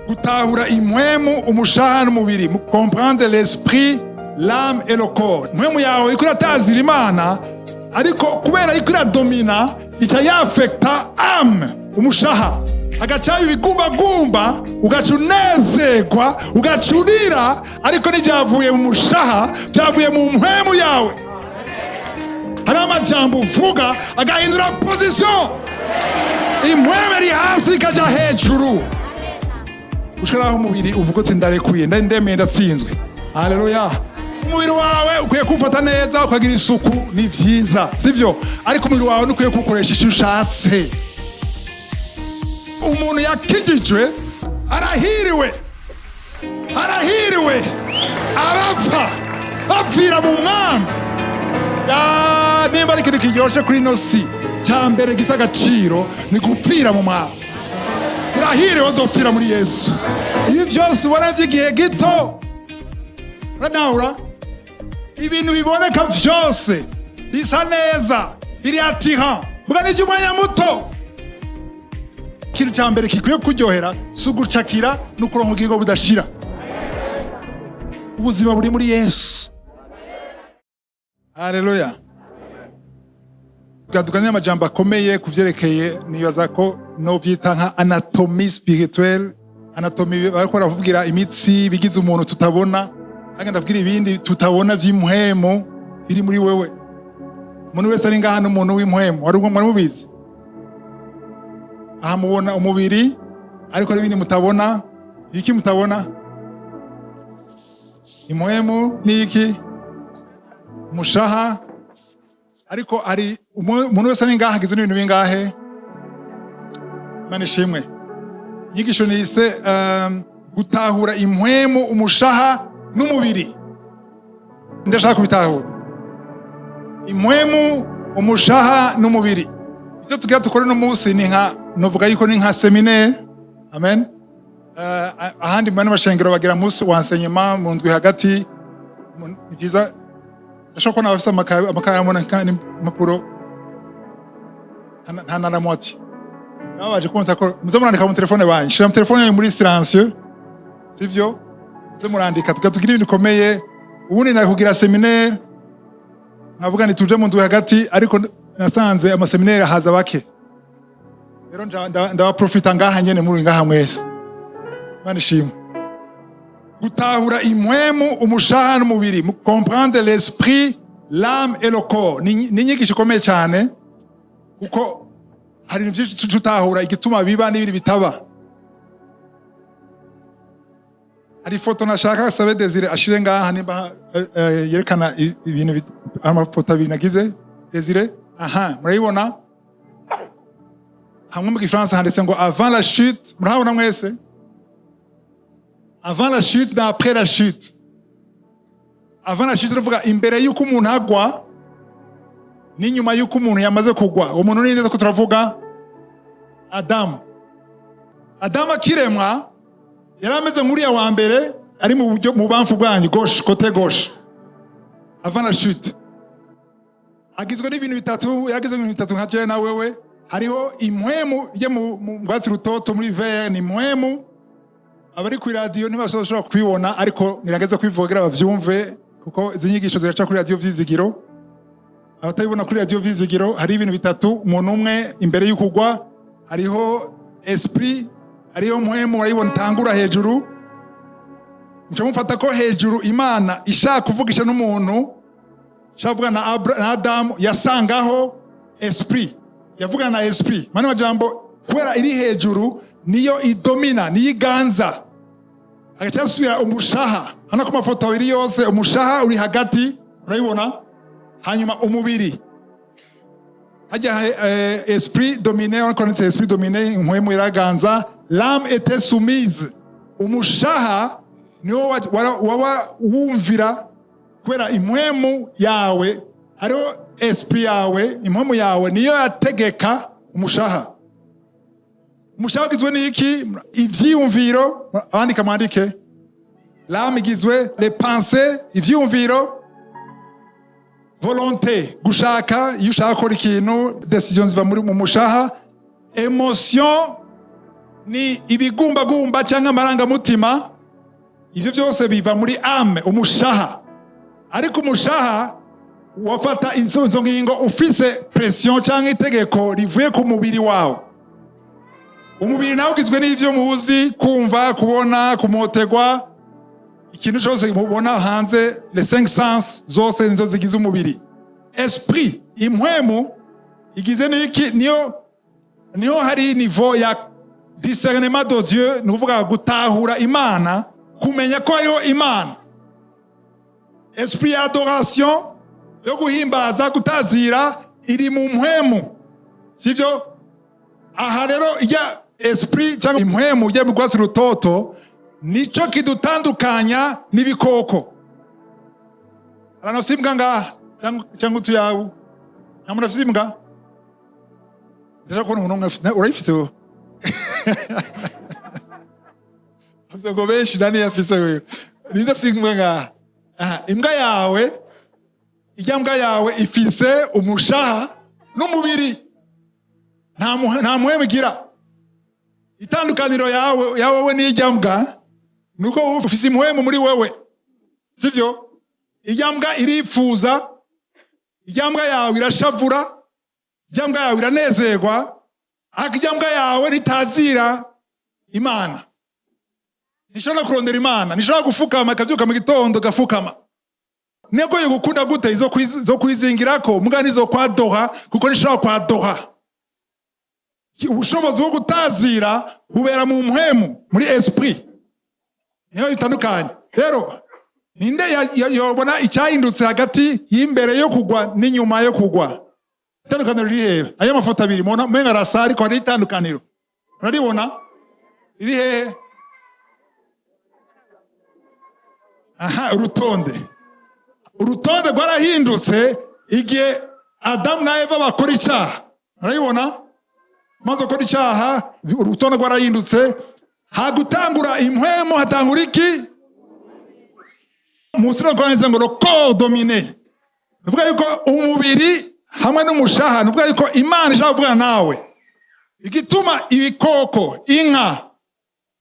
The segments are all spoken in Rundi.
Gutahura impwemu, umushaha n'umubiri, comprendre l'esprit, l'âme et le corps. Impwemu yawe iko iratazira Imana, ariko kubera iko iradomina, ica yafekta âme, umushaha, hagaca ibigumbagumba, ugaca unezerwa, ugaca urira, ariko ntibyavuye mu mushaha, byavuye mu mpwemu yawe. Hari amajambo uvuga agahindura position, impwemu iri hasi ikajya hejuru, gushika naho umubiri uvuga uti: "Ndarekuye, ndemeye, ndatsinzwe." Haleluya! Umubiri wawe ukwiye kuwufata neza, ukagira isuku, ni vyiza, sivyo? Ariko umubiri wawe ntukwiye kuwukoresha icyo ushatse. Umuntu yakijijwe arahiriwe, arahiriwe abapfa bapfira mu Mwami. Ya, nimba ari ikintu kiryoshe kuri ino si, cya mbere gisa agaciro ni gupfira mu Mwami. Urahiriwe uzopfira muri Yesu. Ibi byose ubona by'igihe gito, uranahura ibintu biboneka byose bisa neza, biri attirant, muga ni iby'umwanya muto. Ikintu cya mbere gikwiye kuryohera si ugucakira, no kuronka ubugingo budashira. Ubuzima buri muri Yesu. Haleluya! Tuganira amajambo akomeye ku vyerekeye, nibaza ko no vyita nka anatomie spirituelle. Anatomie bariko baravugira imitsi bigize umuntu tutabona, kandi ndabwira ibindi tutabona vy'impwemu biri muri wewe. Umuntu wese ari ngaha n'umuntu w'impwemu. Wari mwari mubizi? Aha mubona umubiri, ariko hari ibindi mutabona. Ibiki mutabona? Impwemu ni iki? Umushaha. Ariko hari umuntu wese ari ngaha agizwe n'ibintu bingahe? Imana ishimwe. Inyigisho nise gutahura impwemu, umushaha n'umubiri. Ndashaka kubitahura: impwemu, umushaha n'umubiri. Icyo tugira dukore uno munsi ni nka, novuga yuko ni nka séminaire. Amen. Ahandi mu bandi mashengero bagira munsi wa enseignement mu ndwi hagati. Ni byiza, ndashobora kubona abafise amakaramu n'impapuro, nta na moitié baba baje kubona ko muze murandika mu telefone banyu. Shira mu telefone yanyu muri silencieux, sivyo? Muze murandika, tugira ibintu bikomeye. Ubundi nakugira séminaire, nkavuga nti tuje mu ndwi hagati, ariko nasanze amaséminaire haza bake. Rero ndabaprofita ngaha nyene muri ngaha mwese. Imana ishimwe. Gutahura impwemu, umushaha n'umubiri, comprendre l'esprit, l'âme et le corps, ni inyigisho ikomeye cyane, kuko hari ibintu byinshi tutahura igituma biba n'ibindi bitaba. Hari ifoto nashaka sabe Desire ashire ngaha, nimba yerekana ibintu, amafoto abiri nagize. Desire, aha murayibona. Hamwe mu Gifaransa handitse ngo "avant la chute". Murahabona mwese? Avant la chute na après la chute. Avant la chute tuvuga imbere y'uko umuntu agwa, n'inyuma y'uko umuntu yamaze kugwa. Umuntu ni nde ko turavuga? Adamu. Adamu akiremwa yari ameze nk'uriya wa mbere ari mu buryo mu bamfu bwanyu, gauche, côté gauche. Avant la chute agizwe n'ibintu bitatu, yagizwe n'ibintu bitatu nka jewe na wewe. Hariho impwemu ijya mu rwatsi rutoto, muri vert ni impwemu. Abari ku radiyo ntibashobora kubibona, ariko ngerageza kubivuga kugira bavyumve, kuko izi nyigisho ziraca kuri Radiyo Vyizigiro. Abatabibona kuri Radiyo Vyizigiro, hari ibintu bitatu umuntu umwe imbere y'ukugwa. Hariho esprit, hariho mpwemu, urayibona itangura hejuru. Muca mufata ko hejuru Imana ishaka kuvugisha n'umuntu, ishaka kuvuga na Adamu, yasangaho esprit, yavugana na esprit. Mani majambo, kubera iri hejuru niyo idomina, niyo iganza. Hagaca hasubira umushaha. Hano ku mafoto abiri yose umushaha uri hagati, urabibona. Hanyuma umubiri hajya esprit domine, urabona ko handitse esprit domine, impwemu iraganza. L'âme était soumise. Umushaha niwo waba wumvira, kubera impwemu yawe, hariho esprit yawe, impwemu yawe niyo yategeka umushaha. Umushaha ugizwe n'iki? Ivyiyumviro. Abandika mwandike. L'âme igizwe les pensées, ivyiyumviro, volonté, gushaka. Iyo ushaka gukora ikintu, décision ziva muri mu mushaha. Émotion Ni ibigumbagumba cyangwa amarangamutima. Ibyo byose biva muri âme, umushaha. Ariko umushaha wafata izo ngingo ufise pression cyangwa itegeko rivuye ku mubiri wawe. Umubiri nawe ugizwe n'ivyo muzi: kumva, kubona, kumotegwa, ikintu cyose mubona hanze. Les cinq sens zose nizo zigize umubiri. Esprit, impwemu, igize n'iki? Niyo hari niveau ya discernement de Dieu, ni ukuvuga gutahura Imana, kumenya ko hariho Imana. Esprit ya adoration, yo guhimbaza, gutazira, iri mu mpwemu, sivyo? Aha rero ijya esprit cyangwa impwemu ijya mu rwatsi rutoto, nico kidutandukanya n'ibikoko. Abantu bafise imbwa ngaha cyangwa utuyabu? Nta muntu afise imbwa? Ndashaka kubona umuntu umwe urayifise wowe. Afise ngo benshi, nani afise wewe? Ninde afise imbwa ngaha? Aha, imbwa yawe, ijya mbwa yawe ifise umushaha n'umubiri, nta muhemu igira. Itandukaniro yawe ya wowe n'ijya mbwa nuko wowe ufise impwemu muri wewe, sivyo? Ijya mbwa irifuza, ijya mbwa yawe irashavura, ijya mbwa yawe iranezerwa, ariko ijya mbwa yawe ntitazira Imana, ntishobora kurondera Imana, ntishobora gufukama ikabyuka mu gitondo gafukama. Nibwo yogukunda gute, izo kwizingirako muga nizo kwadoha, kuko ntishobora kwadoha. Ubushobozi bwo gutazira bubera mu mpwemu, muri esprit, niho bitandukanye. Rero ninde yobona icyahindutse hagati y'imbere yo kugwa n'inyuma yo kugwa? Itandukaniro riri hehe? Ayo mafoto abiri mubona umenga arasa, ariko hari itandukaniro. Uraribona? Riri hehe? Aha, urutonde rwarahindutse igihe Adamu na Eva bakora icyaha. Urayibona? Maze gukora icyaha, urutonde rwarahindutse. Hagutangura impwemu, hatangura iki? Munsi no kwanditse ngo "le corps dominé", nuvuga yuko umubiri hamwe n'umushaha, nuvuga yuko Imana ishaka kuvugana nawe. Igituma ibikoko, inka,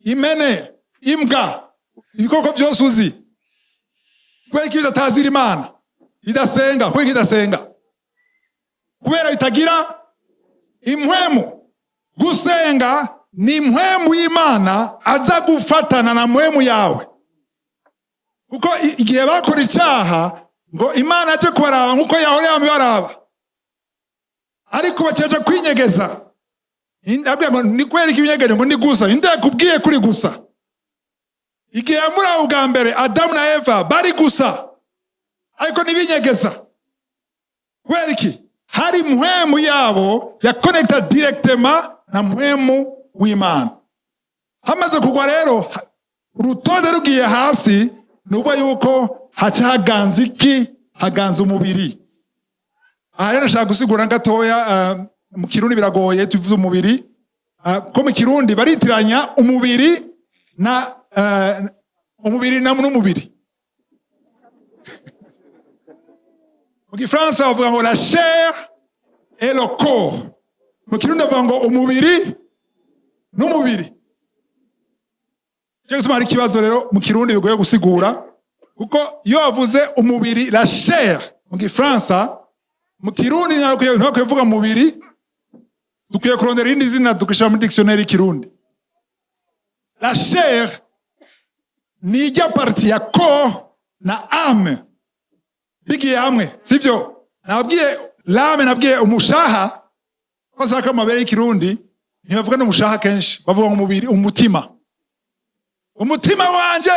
impene, imbwa, ibikoko byose uzi, kubera ko bidatazira Imana, bidasenga. Kubera ko bidasenga, kubera bitagira impwemu. Gusenga ni impwemu y'Imana aza gufatana na mpwemu yawe, kuko igihe bakora icyaha, ngo Imana aje kubaraba nk'uko yahora yamubaraba, ariko bakeje kwinyegeza. Ndabwira ngo ni kubera ko ibinyegeje, ngo ni gusa. Ninde yakubwiye kuri gusa? Igihe yamuraba ubwa mbere, Adamu na Eva bari gusa, ariko ntibinyegeza. Kubera iki? Hari mpwemu yabo ya connecta directement na mpwemu w'Imana. Hamaze kugwa rero, urutonde rugiye hasi, ni ukuvuga yuko haca haganza iki? Haganza umubiri. Aha rero nashaka gusigura gatoya. Mu Kirundi biragoye tuvuze umubiri, ko mu Kirundi baritiranya umubiri na umubiri na n'umubiri. Mu Gifaransa bavuga ngo "la chair et le corps", mu Kirundi bavuga ngo umubiri n'umubiri. Cyo gituma hari ikibazo rero mu Kirundi bigoye gusigura, kuko iyo bavuze umubiri, la chair mu Gifaransa, mu Kirundi ntabwo kuvuga umubiri. Dukwiye kurondera irindi zina tugashyira muri dictionnaire y'Ikirundi. La chair ni ijya partie ya corps na âme bigiye hamwe, sivyo? Nabwiye l'âme, nabwiye umushaha. Ko amabere y'Ikirundi ntibavuga n'umushaha, kenshi bavuga ngo umubiri, umutima. Umutima wanje,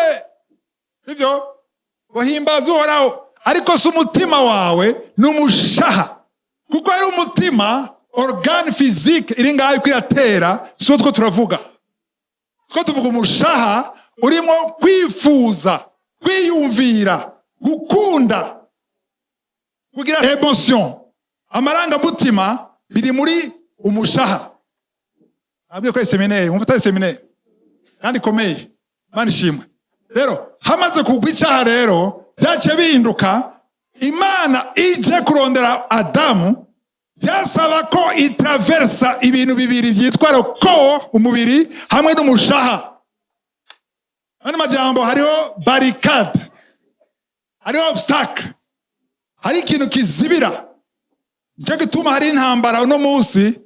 sivyo? Wahimbaza Uhoraho, ariko si umutima wawe, ni umushaha, kuko ari umutima, organe physique iri ngaho iko iratera, si two turavuga. Two tuvuga umushaha urimo kwifuza, kwiyumvira, gukunda, kugira émotion, amarangamutima, biri muri umushaha. Nabwiye ko ari séminaire, wumva atari séminaire kandi ikomeye. Imana ishimwe. Rero hamaze kugwa icyaha rero, byaciye bihinduka. Imana ije kurondera Adamu, Byasaba ko itraversa ibintu bibiri byitwa corps, umubiri, hamwe n'umushaha. Ano majambo, hariho barricade, hariho obstacle, hari ikintu kizibira. Nicyo gituma hari intambara uno munsi,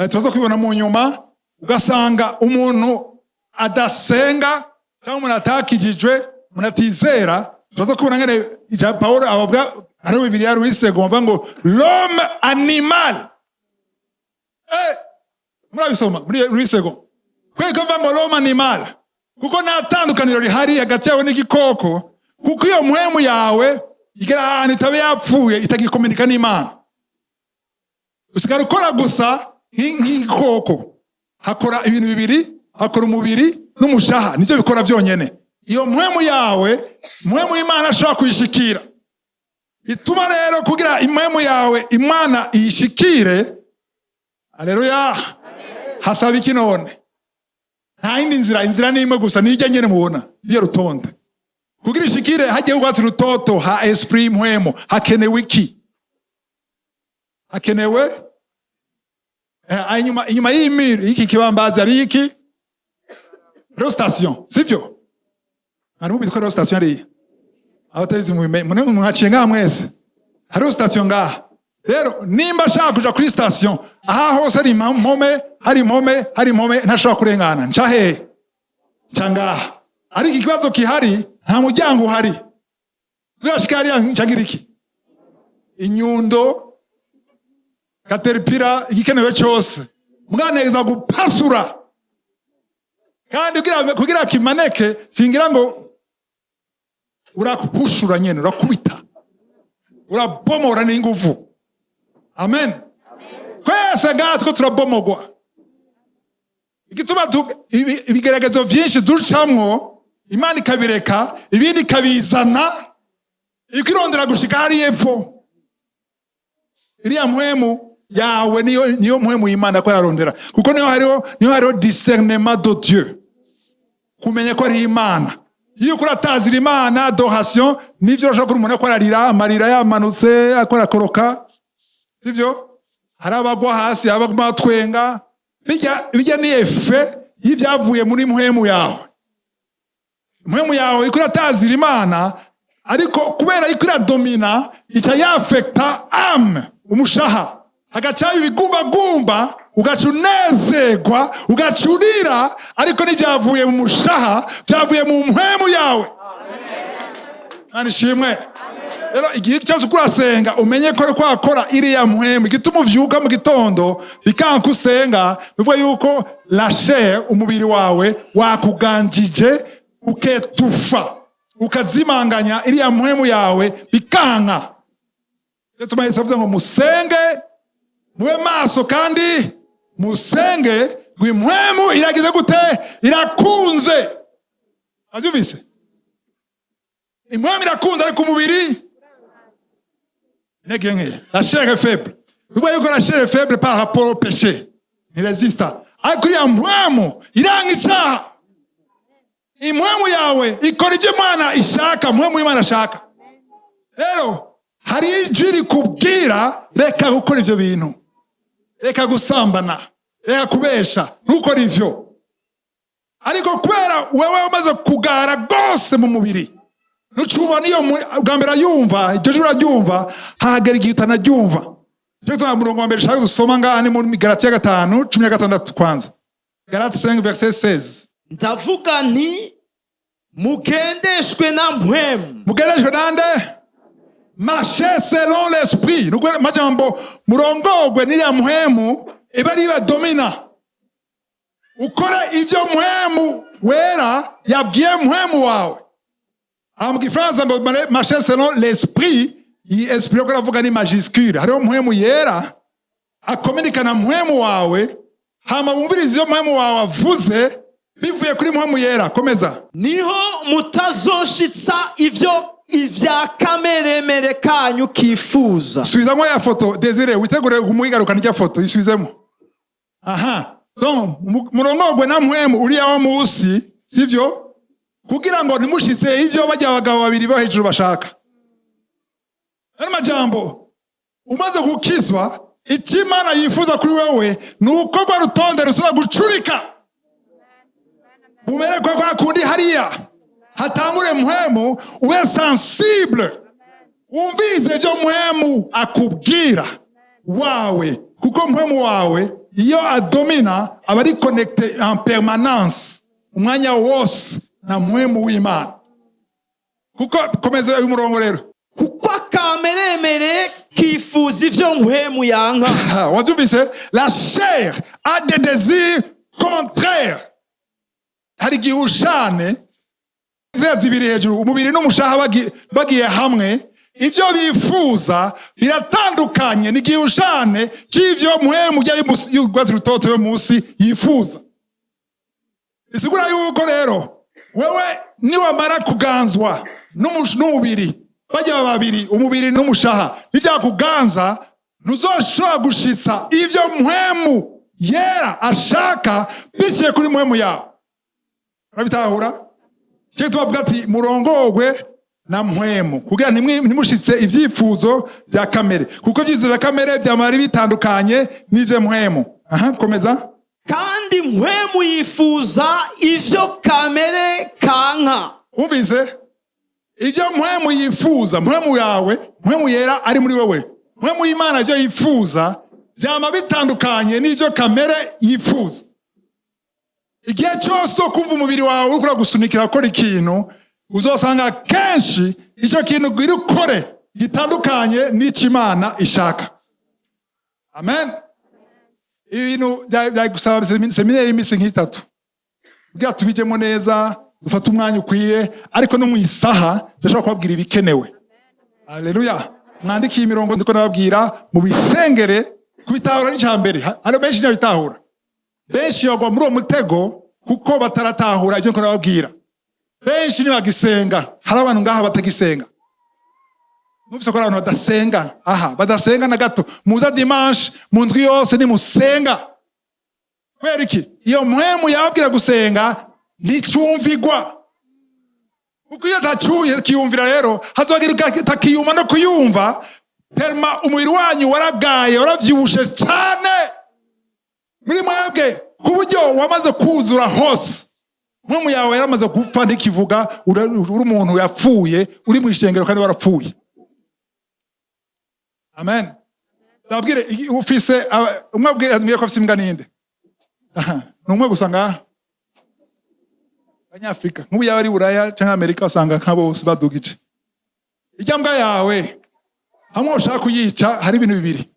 turaza kubibona mu nyuma. Ugasanga umuntu adasenga cyangwa umuntu atakijijwe, umuntu atizera, turaza kubona ngene ija Paulo abavuga. Hariho Bibiliya Louis Segond bavuga ngo "l'homme animal". Murabisoma muri Louis Segond kweko bavuga ngo "l'homme animal", kuko nta tandukaniro rihari hagati yawe n'igikoko, kuko iyo mpwemu yawe igera ahantu itaba yapfuye, itagikominika n'Imana, usigara ukora gusa nk'igikoko. Hakora ibintu bibiri: hakora umubiri n'umushaha, nibyo bikora byonyene. Iyo mpwemu yawe, mpwemu y'Imana ashobora kuyishikira. Bituma rero kugira impwemu yawe Imana iyishikire, aleluya, hasaba iki none? Nta yindi nzira, inzira ni imwe gusa, nijya nyene mubona iyo rutonde. Kugira ishikire hagiye urwatsi rutoto ha esprit, mpwemu, hakenewe iki? Hakenewe inyuma y'imiri y'iki kibambazi hari iki? Hariho station, sivyo? Harimo bitwa hariho station hariya. Abatabizi mubimenye, mune mwaciye ngaha mwese, hariho station ngaha. Rero nimba ashaka kuja kuri station, aha hose hari impome, hari impome, hari impome, ntashobora kurengana. Nca hehe? Nca ngaha. Ariko ikibazo kihari, nta muryango uhari. Kugira hariya ncagira iki? Inyundo, caterpillar, igikenewe cyose mwaneza gupasura. Kandi kugira kimaneke, singira ngo urahushura nyene, urakubita, urabomora n'inguvu. Amen. Twese ngaha two turabomogwa. Igituma ibigeragezo vyinshi ducamwo, Imana ikabireka, ibindi ikabizana, ikirondera gushika hariya epfo. Iriya mpwemu yawe niyo mpwemu y'Imana ko yarondera, kuko niyo hariho discernement de Dieu, kumenya ko ari Imana. Iyo ukora atazira Imana, adoration, nivyo urashobora kubona umuntu ko ararira, amarira yamanutse, akora akoroka, sivyo? Hari abagwa hasi, abaguma batwenga. Bijya ni effet y'ibyavuye muri mpwemu yawe. Mpwemu yawe iko iratazira Imana, ariko kubera iko iradomina, ica yafekta âme, umushaha, hagacaho ibigumbagumba, ugaca unezerwa, ugaca urira, ariko ntibyavuye mu mushaha, byavuye mu mpwemu yawe. Kandi ishimwe. Rero igihe cyose uko urasenga, umenye ko uriko urakora iriya mpwemu. Igituma uvyuka mu gitondo bikanka usenga, bivuga yuko la chair, umubiri wawe, wakuganjije, uketufa, ukazimanganya iriya mpwemu yawe, bikanka. Rero tuma Yesu avuze ngo musenge, mube maso kandi musenge, ngo impwemu iragize gute? Irakunze. Abyumvise? Impwemu irakunze, ariko umubiri intege nkeya. La chair est faible. Bivuga yuko la chair est faible par rapport au péché, ntiresista, ariko iriya mpwemu iranga icyaha. Impwemu yawe ikora ibyo Imana ishaka, mpwemu y'Imana ashaka. Rero hari ijwi rikubwira: reka gukora ibyo bintu, reka gusambana, reka kubesha, ntukore ivyo. Ariko kubera wewe umaze kugara rwose mu mubiri, ntucubona iyo bwa mbere ayumva iryo jwi, uraryumva, hahagera igihe utanaryumva. Cyo gituma murongo wa mbere ushaka gusoma ngaha ni muri Galatiya 5:16. Kwanza Galati 5 verset 16. Ndavuga nti: mugendeshwe na mpwemu. Mugendeshwe nande? Marchez selon l'esprit. Nuko majambo, murongogwe n'iriya mpwemu, iba ari badomina. Ukore ibyo mpwemu wera yabwiye mpwemu wawe. Aha mu Gifaransa ngo "marchez selon l'esprit". Iyi esprit yo kuravuga ni majuscule. Hariho mpwemu yera akominikana mpwemu wawe, hama wumvirize ibyo mpwemu wawe avuze bivuye kuri mpwemu yera. Komeza. Niho mutazoshitsa ivyo ivya kameremere kanyu kifuza. Subizamo ya foto, Desire, witegure kumuigaruka n'ijya foto, isubizemo. Aha, donc murongogwe na mpwemu uriya wo musi, sivyo? Kugira ngo ntimushitse ivyo bajya abagabo babiri bo hejuru bashaka. Ano majambo, umaze gukizwa Icyo Imana yifuza kuri wewe ni uko rwa rutonde rusubira gucurika, bumere kwa kwa kundi hariya hatangure Mpwemu, ube sensible, wumvise ibyo Mpwemu akubwira wawe, kuko Mpwemu wawe iyo adomina aba ari connecté en permanence, umwanya wose, na Mpwemu w'Imana. Kuko komeza uyu murongo rero. Kuko akameremere kifuza ivyo Mpwemu yanka. Ah, wabyumvise? La chair a des désirs contraires. Hari igihe ushane ziriya zibiri hejuru, umubiri n'umushaha, bagiye hamwe, ivyo bifuza biratandukanye. Ni igihe ushane c'ivyo Mpwemu ujya y'urwatsi rutoto yo munsi yifuza. Bisigura yuko rero wewe niwamara kuganzwa n'umubiri, bajya babiri, umubiri n'umushaha, nivyakuganza, ntuzoshobora gushitsa ivyo Mpwemu Yera ashaka biciye kuri mpwemu yawe. Urabitahura? Cyo tubavuga ati murongogwe na Mpwemu kugira ntimushitse ivyifuzo vya kamere, kuko ivyifuzo vya kamere vyamara bitandukanye n'ivyo Mpwemu. Aha, komeza. Kandi Mpwemu yifuza ivyo kamere kanka. Wumvise ivyo Mpwemu yifuza? Mpwemu yawe, Mpwemu Yera ari muri wewe, Mpwemu y'Imana, ivyo yifuza vyama bitandukanye n'ivyo kamere yifuza. Igihe cyose kumva umubiri wawe uriko uragusunikira gukora ikintu, uzosanga kenshi icyo kintu ugwira ukore gitandukanye n'icyo Imana ishaka. Amen. Ibi bintu byagusaba séminaire y'iminsi nk'itatu kugira tubijemo neza, dufate umwanya ukwiye, ariko no mu isaha ndashobora kubabwira ibikenewe. Aleluya! Mwandikiye imirongo ndiko nababwira, mu bisengere. Kubitahura ni mbere. Hari benshi ntibabitahura, benshi bagwa muri uwo mutego kuko bataratahura ibyo ndiko nababwira. Benshi ntibagisenga. Hari abantu ngaha batagisenga. Numvise ko hari abantu badasenga aha, badasenga na gato. Muza dimanche, mu ndwi yose nimusenga. Kubera iki? Iyo Mpwemu yababwira gusenga nticumvigwa, kuko iyo atacuye kiyumvira rero hazogira atakiyumva no kuyumva perma. Umubiri wanyu waragaye, waravyibushe cane muri mwebwe, ku buryo wamaze kuzura hose. Mpwemu yawe yaramaze gupfa, ntikivuga. Uri umuntu yapfuye, uri mu ishengero kandi warapfuye. Amen. Ndababwire, ufise umwe abwiye ko afise imbwa ninde? Aha, ni umwe gusa ngaha. Abanyafrika, nk'ubu yaba ari Buraya canke Amerika, usanga nka bose badugije. Irya mbwa yawe, hamwe ushaka kuyica, hari ibintu bibiri: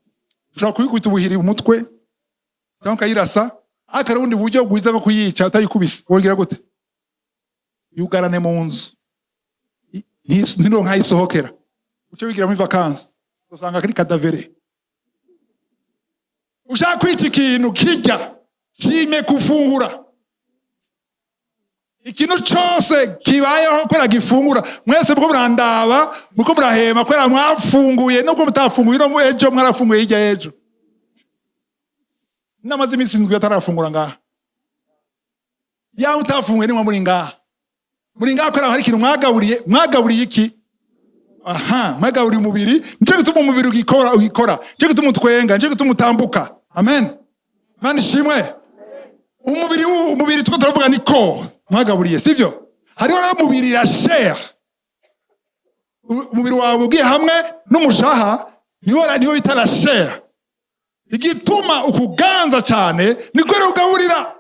ushobora kuyikubita ubuhiri umutwe cyangwa ukayirasa, ariko hari ubundi buryo bwiza bwo kuyica utayikubise. Wongera gute? Yugarane mu nzu, ntironke aho isohokera, uce wigira muri vacances, usanga kuri cadavre. Ushaka kwica ikintu kirya, kime gufungura. Ikintu cose kibayeho kubera gifungura. Mwese muko murandaba, muko murahema kubera mwafunguye. Nubwo mutafunguye no ejo, mwarafunguye hirya y'ejo. Namaze iminsi 7 atarafungura ngaha. Yawe utafunguye, nimwe muri ngaha, muri ngaha kubera hari ikintu mwagaburiye. Mwagaburiye iki? Aha, mwagaburiye umubiri. Nicyo gituma umubiri ugikora, nicyo gituma utwenga, nicyo gituma utambuka. Amen. Mana ishimwe. Umubiri two turavuga ni ko mwagaburiye, sivyo? Hariho rero umubiri ya chair, umubiri wawe ugiye hamwe n'umushaha, niwo bita la chair. Igituma ukuganza cyane ni kubera ugaburira.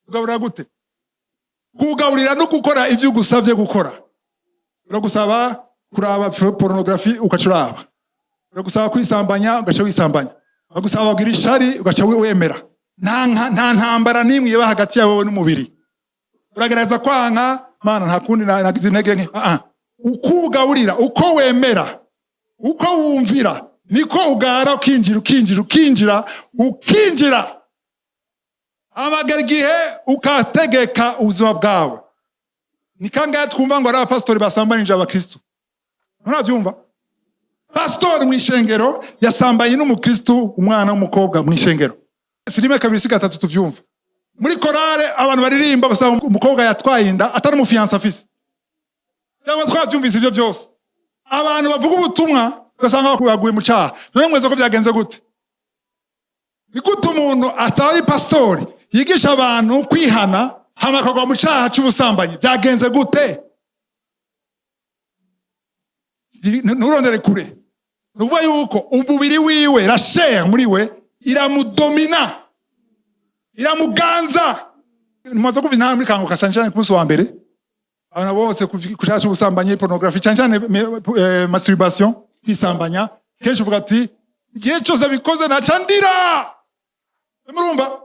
Ugaburira gute? Kugaburira no gukora ivyo ugusavye gukora. Uragusaba kuraba pornographie, ugaca uraba. Uragusaba kwisambanya, ugaca wisambanya. Uragusaba kugira ishari, ugaca wemera. Nta ntambara n'imwe iba hagati yawe n'umubiri. Uragerageza kwanka, Mana nta kundi, nagize intege nke. Ah, ah. Uko ugaburira, uko wemera, uko wumvira, niko ugara, ukinjira, ukinjira, ukinjira, ukinjira. Hamagara igihe ukategeka ubuzima bwawe. Ni kangahe twumva ngo ari abapasitori basambanije abakristu? Murabyumva? Pasitori mu ishengero yasambanye n'umukristu, umwana w'umukobwa mu ishengero. Si rimwe, kabiri, si gatatu tuvyumva. Muri korale abantu baririmba, basanga umukobwa yatwaye inda atari umufiancé afise. Cyangwa twabyumvise ivyo byose. Abantu bavuga ubutumwa Ugasanga baguye mu cyaha. None mweze ko byagenze gute? Ni gute umuntu atari pasitori yigisha abantu kwihana, hama akagwa mu cyaha cy'ubusambanyi? Byagenze gute? Nturondere kure. Ni ukuvuga yuko umubiri wiwe, la chair muri we iramudomina, iramuganza. Mumaze kumva intara muri Kanguka, cyane cyane ku munsi wa mbere, abantu bose ku cyaha cy'ubusambanyi, pornography, cyane cyane masturbation, kwisambanya. Kenshi uvuga ati: "Igihe cyose abikoze naca ndira." Murumva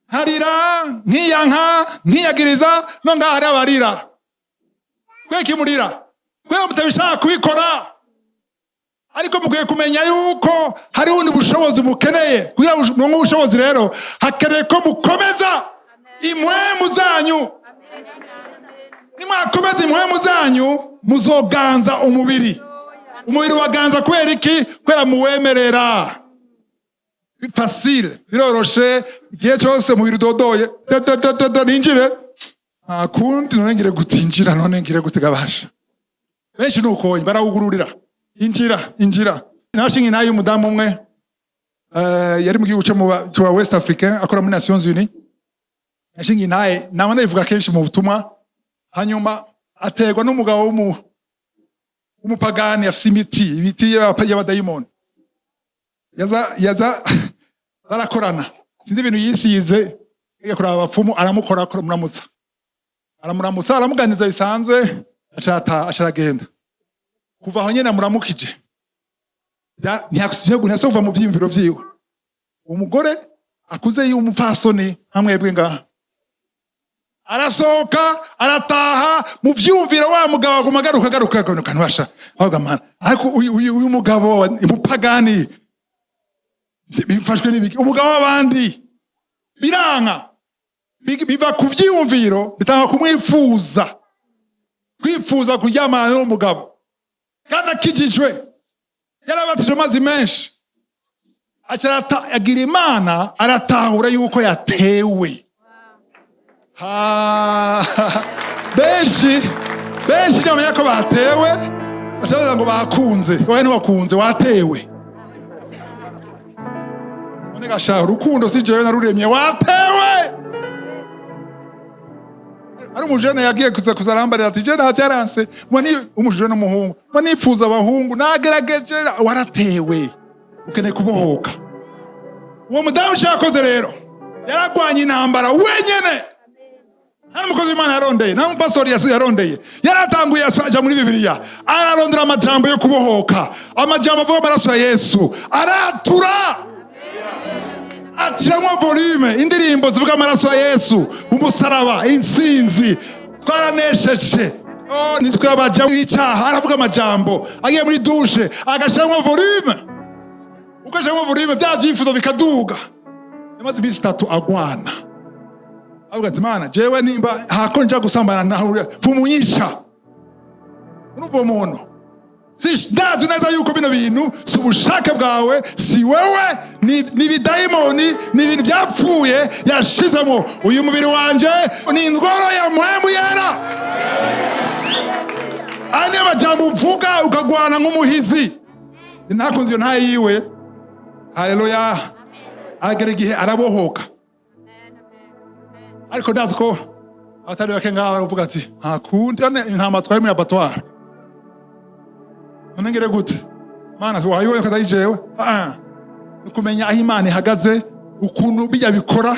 nkarira, nkiyanka, nkiyagiriza. No ngaha hari abarira. Kweki murira? Kubera mutabishaka kubikora. Ariko mukwiye kumenya yuko hari ubundi bushobozi mukeneye. Kugira ngo muronke ubushobozi rero, hakeneye ko mukomeza impwemu zanyu. Nimwakomeza impwemu zanyu, muzoganza umubiri. Umubiri waganza kubera iki? Kubera muwemerera. Facile, biroroshe. Igihe cyose umubiri udodoye, do ninjire, nta kundi. None ngire gutinjira, none ngire gute? Gabasha benshi nuko barawugururira: "Injira, injira." Nashinga inayi umudamu umwe, yari mu gihugu cyo mu cya West Africain, akora muri Nations Unies. Nashinga inaye, nama ndayivuga kenshi mu butumwa. Hanyuma aterwa n'umugabo w'umupagani afise imiti y'abadayimoni. Yaza barakorana, sinzi ibintu yisize, yagiye kuraba abapfumu, aramukora, amuramutsa, aramuramutsa, aramuganiza bisanzwe, aca aragenda. Kuva aho nyene amuramukije, ntiyasubiye kuva mu vyiyumviro vyiwe. Umugore akuze y'umupfasoni nka mwebwe ngaha, arasohoka, arataha, mu vyumviro wa mugabo aguma agaruka, agaruka, agaruka. Ntibasha avuga: "Mana, ariko uyu mugabo umupagani bifashwe n'ibiki? Umugabo w'abandi." Biranka. Biva ku vyiyumviro, bitanga kumwifuza, kwifuza kuryamana n'uwo mugabo, kandi akijijwe, yarabatije amazi menshi. Aca agira Imana, aratahura yuko yatewe. Benshi ntibamenya ko batewe, baca bavuga ngo bakunze. Wowe ntiwakunze, watewe. None gasha, urukundo si jewe naruremye, watewe. Ari umujene yagiye kuza arambarira ati: "Je nta byaranse, mba ni umujene n'umuhungu, mba nipfuza abahungu, nagerageje." Waratewe, ukeneye kubohoka. Uwo mudamu icyo yakoze rero, yaragwanye intambara wenyene. Nta n'umukozi w'Imana yarondeye, nta n'umupasitori yarondeye. Yaratanguye aja muri Bibiliya, ararondera amajambo yo kubohoka, amajambo avuga amaraso ya Yesu, aratura, ashyiramo volume, indirimbo zivuga amaraso ya Yesu, umusaraba, intsinzi, twaranesheje. Oh, nitwe abaja w'icyaha. Aravuga amajambo, agiye muri douche agashyiramo volume. Ugashyiramo volume, bya byifuzo bikaduga. Yamaze iminsi 3 agwana, avuga ati: "Mana, jewe nimba hako nja gusambana nawe, vumunyica." Urumva uwo muntu, ndazi neza yuko bino bintu si ubushake bwawe, si wewe, ni ibidayimoni, ni ibintu byapfuye yashizemo. Uyu mubiri wanje ni ingoro ya Mpwemu Yera. Aya niyo majambo uvuga, ukagwana nk'umuhizi. Nakunze iyo ntayo yiwe. Haleluya! Agera igihe arabohoka. Ariko ndazi ko abatari bake ngaha baravuga ati: "Nta kundi, none intama twari muri abattoir, none ngire gute? Mana, wayibonye ko atari jewe." Ah, ni kumenya aho Imana ihagaze, ukuntu bijya bikora.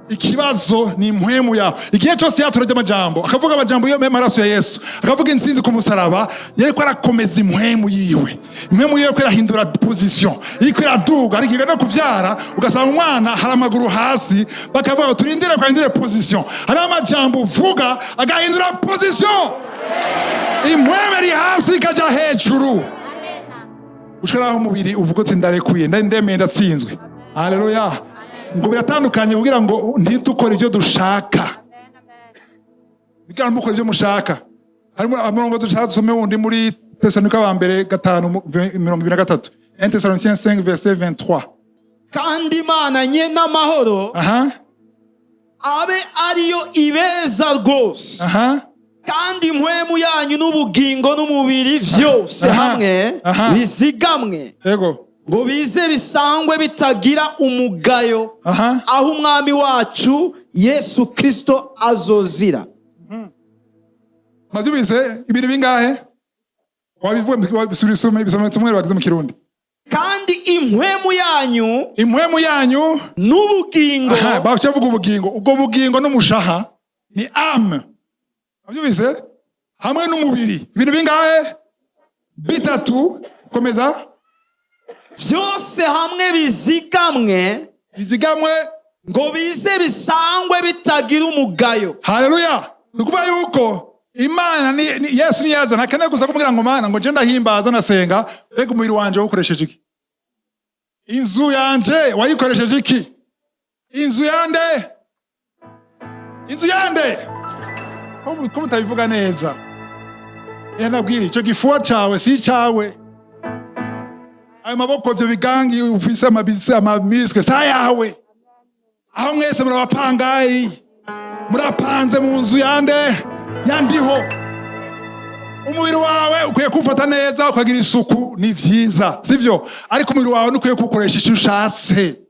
Ikibazo ni impwemu yawe. Igihe cyose yatura amajambo, akavuga amajambo y'amaraso ya Yesu, akavuga intsinzi ku musaraba, yariko arakomeza impwemu yiwe. Impwemu yiwe ko irahindura position, iriko iraduga. Ariko igana kuvyara, ugasanga umwana hari amaguru hasi, bakavuga ngo turindire ko ahindure position. Hariho amajambo uvuga agahindura position, impwemu iri hasi ikaja hejuru, gushika naho umubiri uvuga uti: "Ndarekuye, ndemeye, ndatsinzwe." Haleluya! Ngo biratandukanye, kugira ngo ntidukore ibyo dushaka, kugira ngo mukore ibyo mushaka. Harimo umurongo dushaka dusome wundi muri Tesalonika wa mbere 5, 23, 1 Thessaloniciens 5 verset 23. Kandi Imana nye n'amahoro abe ariyo ibeza rwose. Kandi impwemu yanyu n'ubugingo n'umubiri vyose hamwe bizigamwe ngo bize bisangwe bitagira umugayo aho Umwami wacu Yesu Kristo azozira. Mazubize ibintu bingahe? Wabivuga, bisubire, bisome tumwe bagize mu Kirundi. Kandi impwemu yanyu Impwemu yanyu n'ubugingo Bacavuga ubugingo. Ubwo bugingo n'umushaha ni âme. Wabyumvise? Hamwe n'umubiri. Ibintu bingahe? Bitatu. Komeza. Vyose hamwe bizigamwe Bizigamwe ngo bize bisangwe bitagira umugayo. Haleluya! Ni ukuvuga yuko Imana ni Yesu niyaza, ntakeneye gusa kumubwira ngo: "Mana, ngo nje ndahimbaza, nasenga. Mbega umubiri wanje wawukoresheje iki? Inzu yanje wayikoresheje iki? Inzu yande? Inzu yande?" Ko mutabivuga neza? Nabwira icyo gifuwa cawe si icawe. Ayo maboko, ivyo bigangi ufise, amabise, ama muscles, si ayawe. Aho mwese murabapangayi, murapanze mu nzu yande? Yandiho. Umubiri wawe ukwiye kuwufata neza, ukagira isuku, ni vyiza, sivyo? Ariko umubiri wawe ntukwiye kuwukoresha icyo ushatse.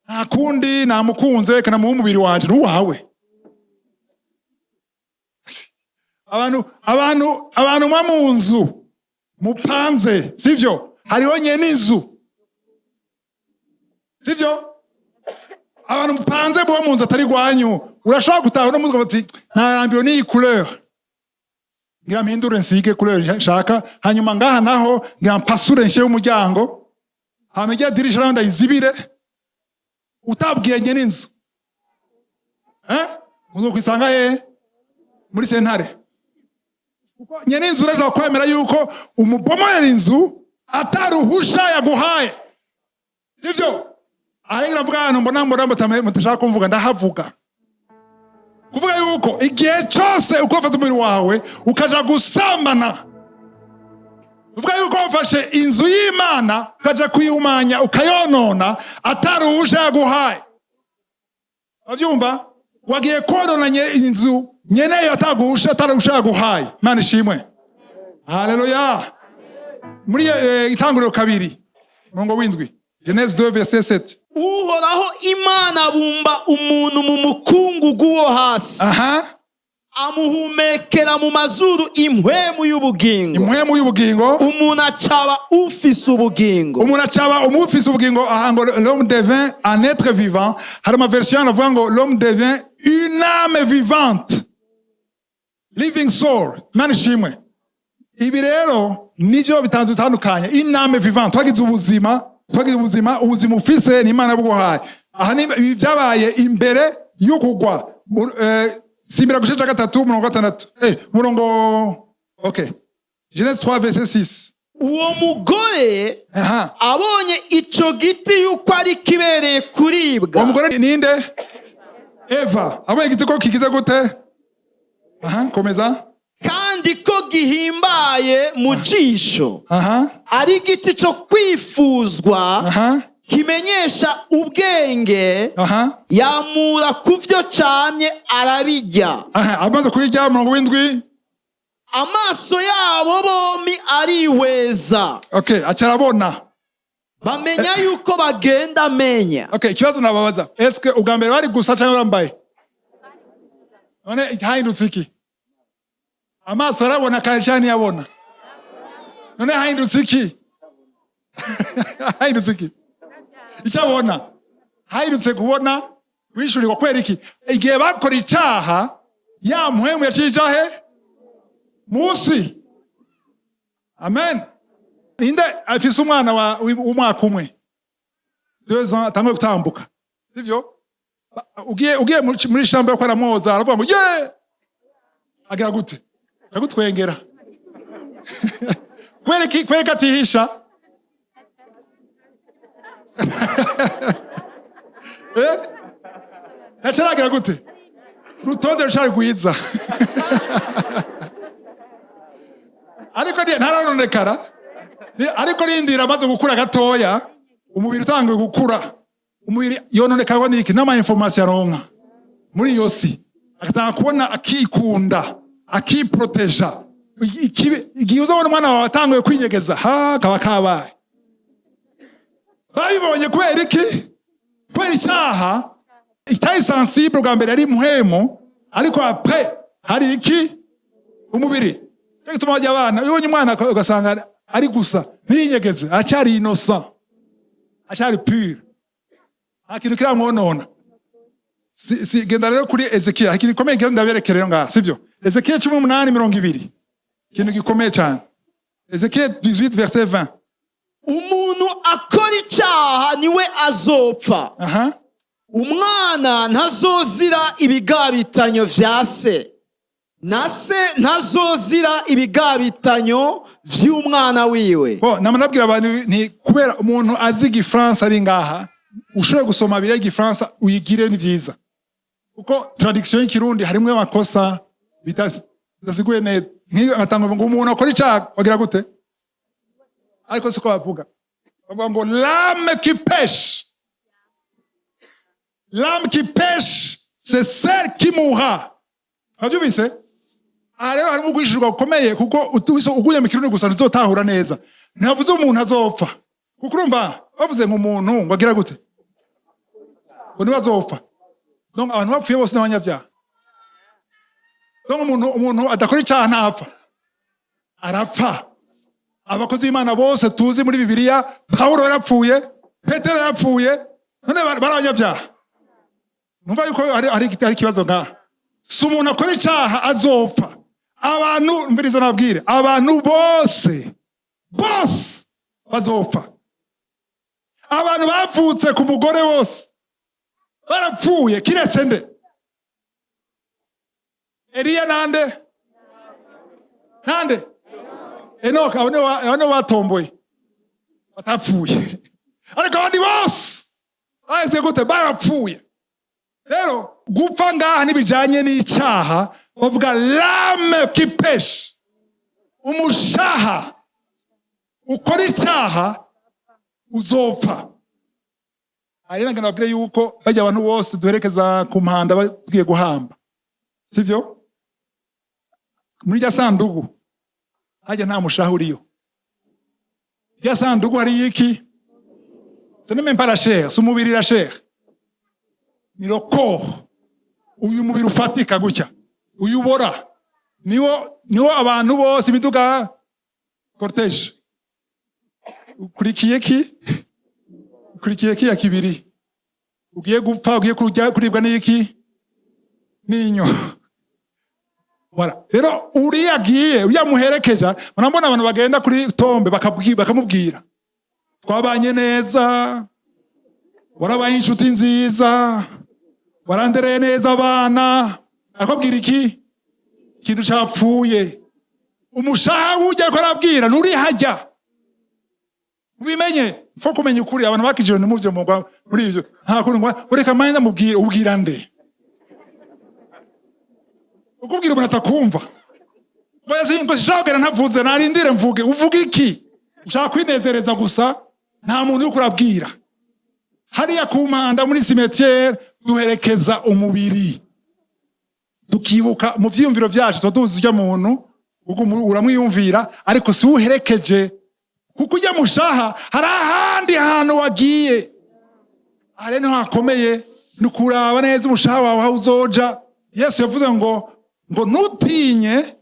Nta kundi, namukunze, reka namuhe umubiri wanje. Ntuwawe. Abantu mwa mu nzu mupanze, sivyo? Hariho nyene inzu, sivyo? Abantu mupanze muba mu nzu atari rwanyu, urashobora gutaha uno munsi ukavuga uti: "Ntarambiwe n'iyi couleur, ngira mpindure, nsige couleur nshaka. Hanyuma ngaha naho ngira mpasure, nshireho umuryango, hama irya dirisha naho ndayizibire." Utabwiye nyene inzu, eh, muzokwisanga he? Muri sentare. Kuko nyene inzu urashobora kwemera yuko umubomorera inzu ataruhusha yaguhaye, sivyo? Aha rero ndavuga ahantu mbona mutashaka kumvuga, ndahavuga. Kuvuga yuko igihe cyose uko wafata umubiri wawe ukaja gusambana, uvuga yuko wafashe inzu y'Imana ukaja kuyihumanya, ukayonona ataruhusha yaguhaye. Urabyumva? Wagiye konona inzu nyeneyo ataguhusha, ataruhusha yaguhaye. Imana ishimwe, haleluya. Muri Itanguriro 2, umurongo w'7, Genèse 2 verset 7. Uhoraho Imana abumba umuntu mu mukungugu wo hasi, amuhumekera mu mazuru impwemu y'ubugingo, Impwemu y'ubugingo. Umuntu acaba ufise ubugingo. Umuntu acaba umufise ubugingo. Aha ngo l'homme devint un être vivant. Hari ama version avuga ngo l'homme devint une âme vivante, living soul. Imana ishimwe. Ibi rero nivyo bitandukanye. Une âme vivante, twagize ubuzima, twagize ubuzima. Ubuzima ufise ni Imana buguhaye. Aha ni ibi byabaye imbere y'ukugwa. Simbira guce ca 3, umurongo wa 6, umurongo, okay, Genèse 3 verset 6. Uwo mugore abonye ico giti yuko ari kibereye kuribwa. Uwo mugore ninde? Eva. Abonye igiti ko kigize gute? Aha, komeza. Kandi ko gihimbaye mu jisho, ari igiti co kwifuzwa, kimenyesha ubwenge, yamura ku vyo camye, arabirya. Aha, amaze kubirya, umurongo w'7. Amaso yabo bombi arihweza, Okay, aca arabona, bamenya yuko bagenda amenya. Okay, ikibazo nababaza: eske ubwa mbere bari gusa cyangwa bambaye? None hahindutse iki? Amaso arabona kare cyane, ntiyabona. None hahindutse iki? Hahindutse iki? Icyo abona hahindutse kubona, wishurirwa. Kubera iki? Igihe bakora icyaha, ya mpwemu yaciye ija he? Munsi. Amen. Ninde afise umwana w'umwaka umwe, 2 ans, atanguye gutambuka, sivyo? Ugiye muri chambre yo aramwoza, aravuga ngo ye, agira gute? Akagutwengera. Kubera iki? Kubera ko atihisha. Eh, ntacaragira gute? Urutonde rucari rwiza, ariko ntarononekara. Ariko rindira amaze gukura gatoya, umubiri utanguye gukura, umubiri yononekarwa n'iki? N'ama information aronka muri iyo si. Agatanga kubona akikunda, akiproteja. Igihe uzabona umwana wawe atanguye kwinyegeza, ha, kaba kabaye. Babibonye kubera iki? Kubera icyaha. Icyari sensible bwa mbere ari muhemu, ariko après hari iki? Umubiri. Cyo gituma bajya abana, iyo ubonye umwana ugasanga ari gusa ntiyinyegeze, aracyari innocent, aracyari pure, nta kintu kiramwonona. Si, genda rero kuri Ezekiel, ikintu gikomeye ngira ndabereke rero ngaha, sibyo? Ezekiel 18:20, ikintu gikomeye cyane. Ezekiel 18 verset 20. Umuntu akora icyaha niwe azopfa. Umwana ntazozira ibigabitanyo vya se, na se ntazozira ibigabitanyo vy'umwana wiwe. Bo nama nabwira abantu nti kubera umuntu azi igifaransa ari ngaha, ushoboye gusoma biriya igifaransa uyigire, ni vyiza, kuko traduction y'ikirundi harimwo amakosa bidasiguye neza. Nk'iyo agatanga ngo umuntu akora icyaha bagira gute, ariko siko bavuga. Bavuga ngo l'âme qui pèche, l'âme qui pèche, c'est celle qui mourra. Wabyumvise? Aha rero harimo guhishurwa gukomeye, kuko uguye mu kirundi gusa ntuzotahura neza. Ntibavuze umuntu azopfa, kuko urumva bavuze ngo umuntu ngo agira gute, ngo niwe azopfa. Donc abantu bapfuye bose n'abanyabyaha. Donc umuntu adakora icyaha ntapfa, arapfa. Abakozi b'Imana bose tuzi muri Bibiliya, Pawulo yarapfuye, Petero yarapfuye, none bari abanyabyaha? Numva yuko hari ikibazo ngaha. Si umuntu akora icyaha azopfa. Abantu mbiriza nabwire, abantu bose bose bazopfa. Abantu bavutse ku mugore bose barapfuye, kiretse nde? Eliya nande nande? Enoka. Abo nibo batomboye batapfuye, ariko abandi bose baheze gute? Barapfuye. Rero gupfa ngaha ntibijanye n'icyaha. Bavuga l'âme qui pèche, umushaha ukora icyaha uzopfa. Aha rero nababwire yuko bajya abantu bose duherekeza ku mpanda tugiye guhamba, sivyo? Muri rya sandugu hajya nta mushaha uriyo. Rya sandugu hariyo iki? Ce n'est même pas la chair, si umubiri. La chair ni le corps, uyu mubiri ufatika gutya, uyubora, niwo abantu bose imiduga cortège ukurikiye ki? Ukurikiye ki ya kibiri ugiye gupfa, ugiye kurya, kuribwa n'iki? N'inyo. Voilà. Rero uriya agiye, uriya muherekeja, murabona abantu bagenda kuri tombe bakamubwira: "Twabanye neza, warabaye inshuti nziza, warandereye neza abana." Akabwira iki? Ikintu capfuye. Umushaha wujya ko arabwira nturi hajya. Ubimenye, fo kumenya ukuri. Abantu bakijijwe ntimuvyo mugwa muri ivyo. Nta kuntu ngo ureka manya mubwire. Ubwira nde? Ukubwira umuntu atakumva. Ngo sinshaka ntavuze, narindire mvuge. Uvuga iki? Ushaka kwinezereza gusa, nta muntu uriko urabwira. Hariya ku mpanda muri cimetière duherekeza umubiri, tukibuka mu vyiyumviro vyacu, tuba tuzi urya muntu, ubwo uramwiyumvira, ariko si uherekeje, kuko ujya mushaha hari ahandi hantu wagiye. Aha rero niho hakomeye, ni ukuraba neza umushaha wawe aho uzoja. Yesu yavuze ngo ntutinye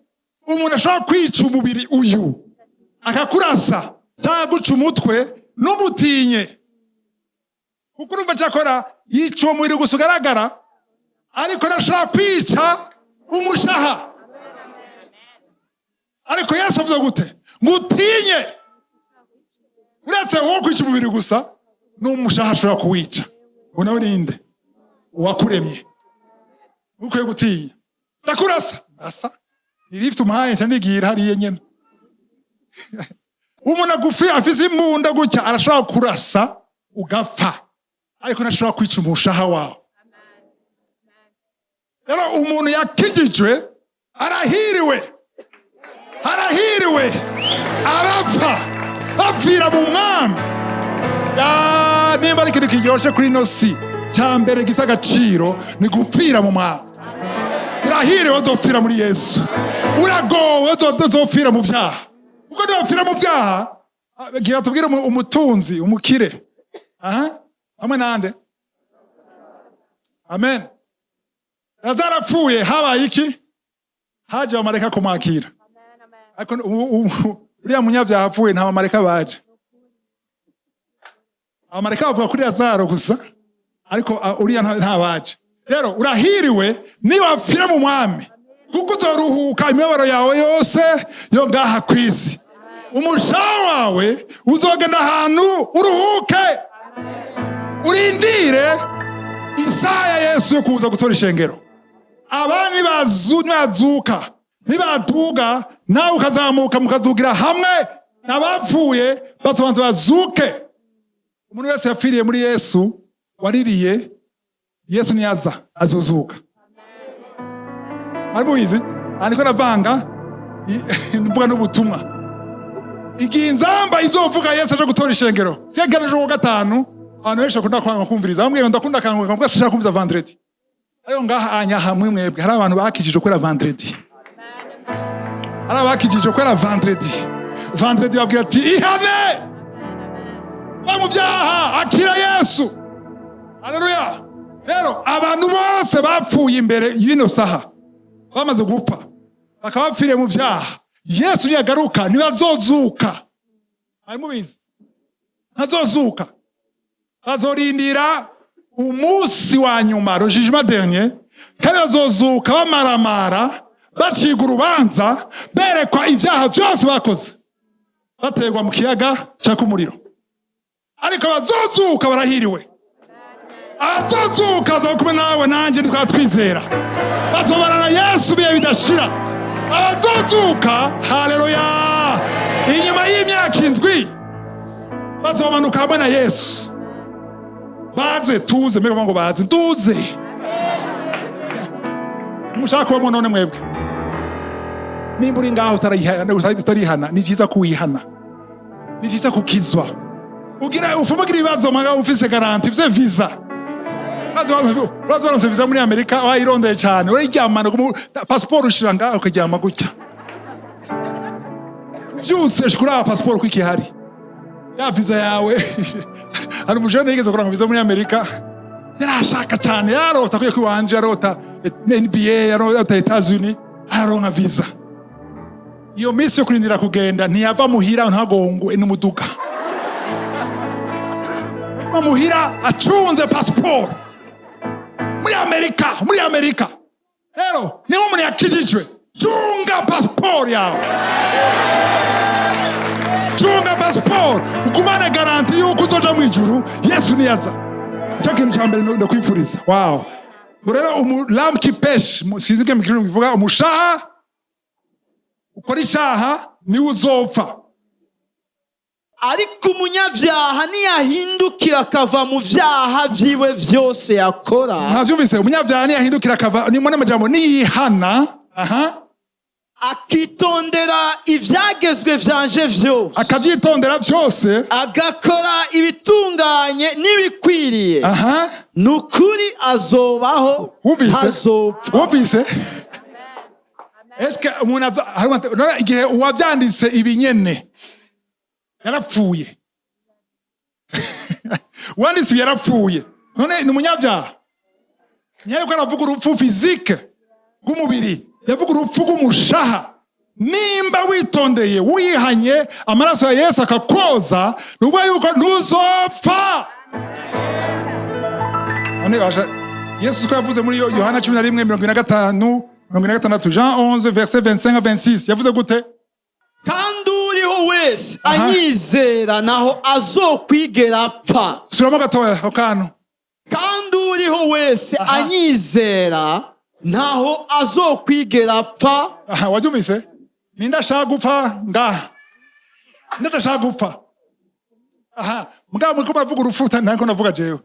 umuntu ashobora kwica umubiri uyu, akakurasa cyangwa guca umutwe, numutinye, kuko urumva cyakora yica uwo mubiri gusa ugaragara, ariko ntashobora kwica umushaha. Ariko Yesu avuze gute? Ngo utinye uretse uwo kwica umubiri gusa, n'umushaha ashobora kuwica. Uwo nawe ninde? Uwakuremye. Ukwiye gutinya. Ndakurasa asa irifite umuhaye, ntigira hariya nyene. Umuntu agufi afise imbunda gutya arashobora kurasa ugapfa, ariko ntashobora kwica umushaha wawe. Rero umuntu yakijijwe arahiriwe, arahiriwe abapfa bapfira mu mwami. Ya, nimba ari ikintu kiryoshe kuri ino si, cya mbere gifite agaciro ni gupfira mu mwami. Urahiriwe uzopfira muri Yesu, uragowe uzopfira mu vyaha, kuko niwapfira mu vyaha. Gira tubwire umutunzi, umukire, aha hamwe nande? Amen. Lazaro apfuye habaye iki? Haje abamarayika kumwakira. Ariko uriya munyabyaha apfuye, nta bamarayika baje. Abamarayika bavuga kuri Lazaro gusa, ariko uriya nta baje. Rero urahiriwe niba wapfira mu Mwami, kuko uzoruhuka imibabaro yawe yose yo ngaha ku isi. Umushaha wawe uzogenda ahantu uruhuke, urindire isaha ya Yesu yo kuza gutora ishengero. Abandi nibazuka, nibaduga, nawe ukazamuka, mukazugira hamwe n'abapfuye. Bazobanza bazuke. Umuntu wese yapfiriye muri Yesu, waririye Yesu, niyaza azozuka. Ari mubizi, andiko navanga mvuga n'ubutumwa. Igihe inzamba izovuga, Yesu aje gutora ishengero, yegereje uwa gatanu. Abantu benshi bakunda kwanga kumviriza. Bamwe ngo ndakunda kanguka, mbwa sinshaka kumviriza vendredi. Ariko ngaha anya hamwe mwebwe hari abantu bakijije kubera vendredi, hari abakijije kubera vendredi. Vendredi babwira ati: "Ihane, va mu byaha, akira Yesu." Haleluya! Rero abantu bose bapfuye imbere y'ino saha, bamaze gupfa, bakaba bapfiriye mu byaha, Yesu niyagaruka ntibazozuka. Ari mubizi, ntazozuka. Bazorindira umunsi wa nyuma, le jugement dernier, kandi bazozuka bamaramara, baciga urubanza, berekwa ibyaha byose bakoze, baterwa mu kiyaga cyaka umuriro. Ariko abazozuka barahiriwe. Abazozuka bazaba kumwe nawe nanjye ntitwaba twizera, bazobana na Yesu bihe bidashira. Abazozuka, haleluya, inyuma y'imyaka 7 bazomanuka hamwe na Yesu. Baze tuze mbega ngo baze nduze. Mushaka kubamo none mwebwe, nimba uri ngaho utarihana, ni vyiza ko wihana, ni vyiza kukizwa. Ugira ufumugira ibibazo mwaga ufise garantie, ufise visa. Urazi baronse visa muri Amerika, wayirondeye cyane, urayiryamana, pasiporo ushira ngaho, ukaryama gutya, vyose kuri aba pasiporo ko ikihari ya visa yawe. Hari umujene yigeze kuronka visa muri Amerika, yarashaka cyane, yarota kuye kwiwanje, yarota NBA, yarota Etats-Unis, araronka visa. Iyo minsi yo kurindira kugenda, ntiyava muhira, ntagongwe n'umuduga. Va muhira acunze pasiporo muri Amerika, muri Amerika. Rero niba umuntu yakijijwe, cunga pasiporo yawe, cunga pasiporo, ugumane garantie yuko uzoja mu ijuru Yesu niyaza. Nicyo kintu cya mbere ndakwifuriza. Wow! Rero l'âme qui pèche, sinzi mu kirundi bivuga, umushaha ukora icyaha niwe uzopfa. Ariko umunyabyaha niyahindukira akava mu vyaha vyiwe vyose yakora, Mwavyumvise? Umunyabyaha niyahindukira akava, ni muri amajambo niyihana, aha, akitondera ivyagezwe vyanje vyose, akavyitondera vyose, agakora ibitunganye n'ibikwiriye, ni ukuri azobaho, Wumvise? ntazopfa. Wumvise? Eske umuntu none igihe uwavyanditse ibi nyene yarapfuye, uwanditse ibi yarapfuye, none ni umunyabyaha? Ntiyariko aravuga urupfu physique rw'umubiri, yavuga urupfu rw'umushaha. Nimba witondeye, wihanye, amaraso ya Yesu akakwoza, ni ukuvuga yuko ntuzopfa. None Yesu ko yavuze muri Yohana 11 25, 46, Jean 11 verset 25 26, yavuze gute? Kandi uriho wese anyizera naho azokwigera apfa. Subiramo gatoya ako kantu. Kandi uriho wese anyizera ntaho azokwigera apfa. Aha, wabyumvise? Ninde ashaka gupfa ngaha? Ninde adashaka gupfa? Aha mugabo muriko muravuga urupfu, ntariko ndavuga jewe.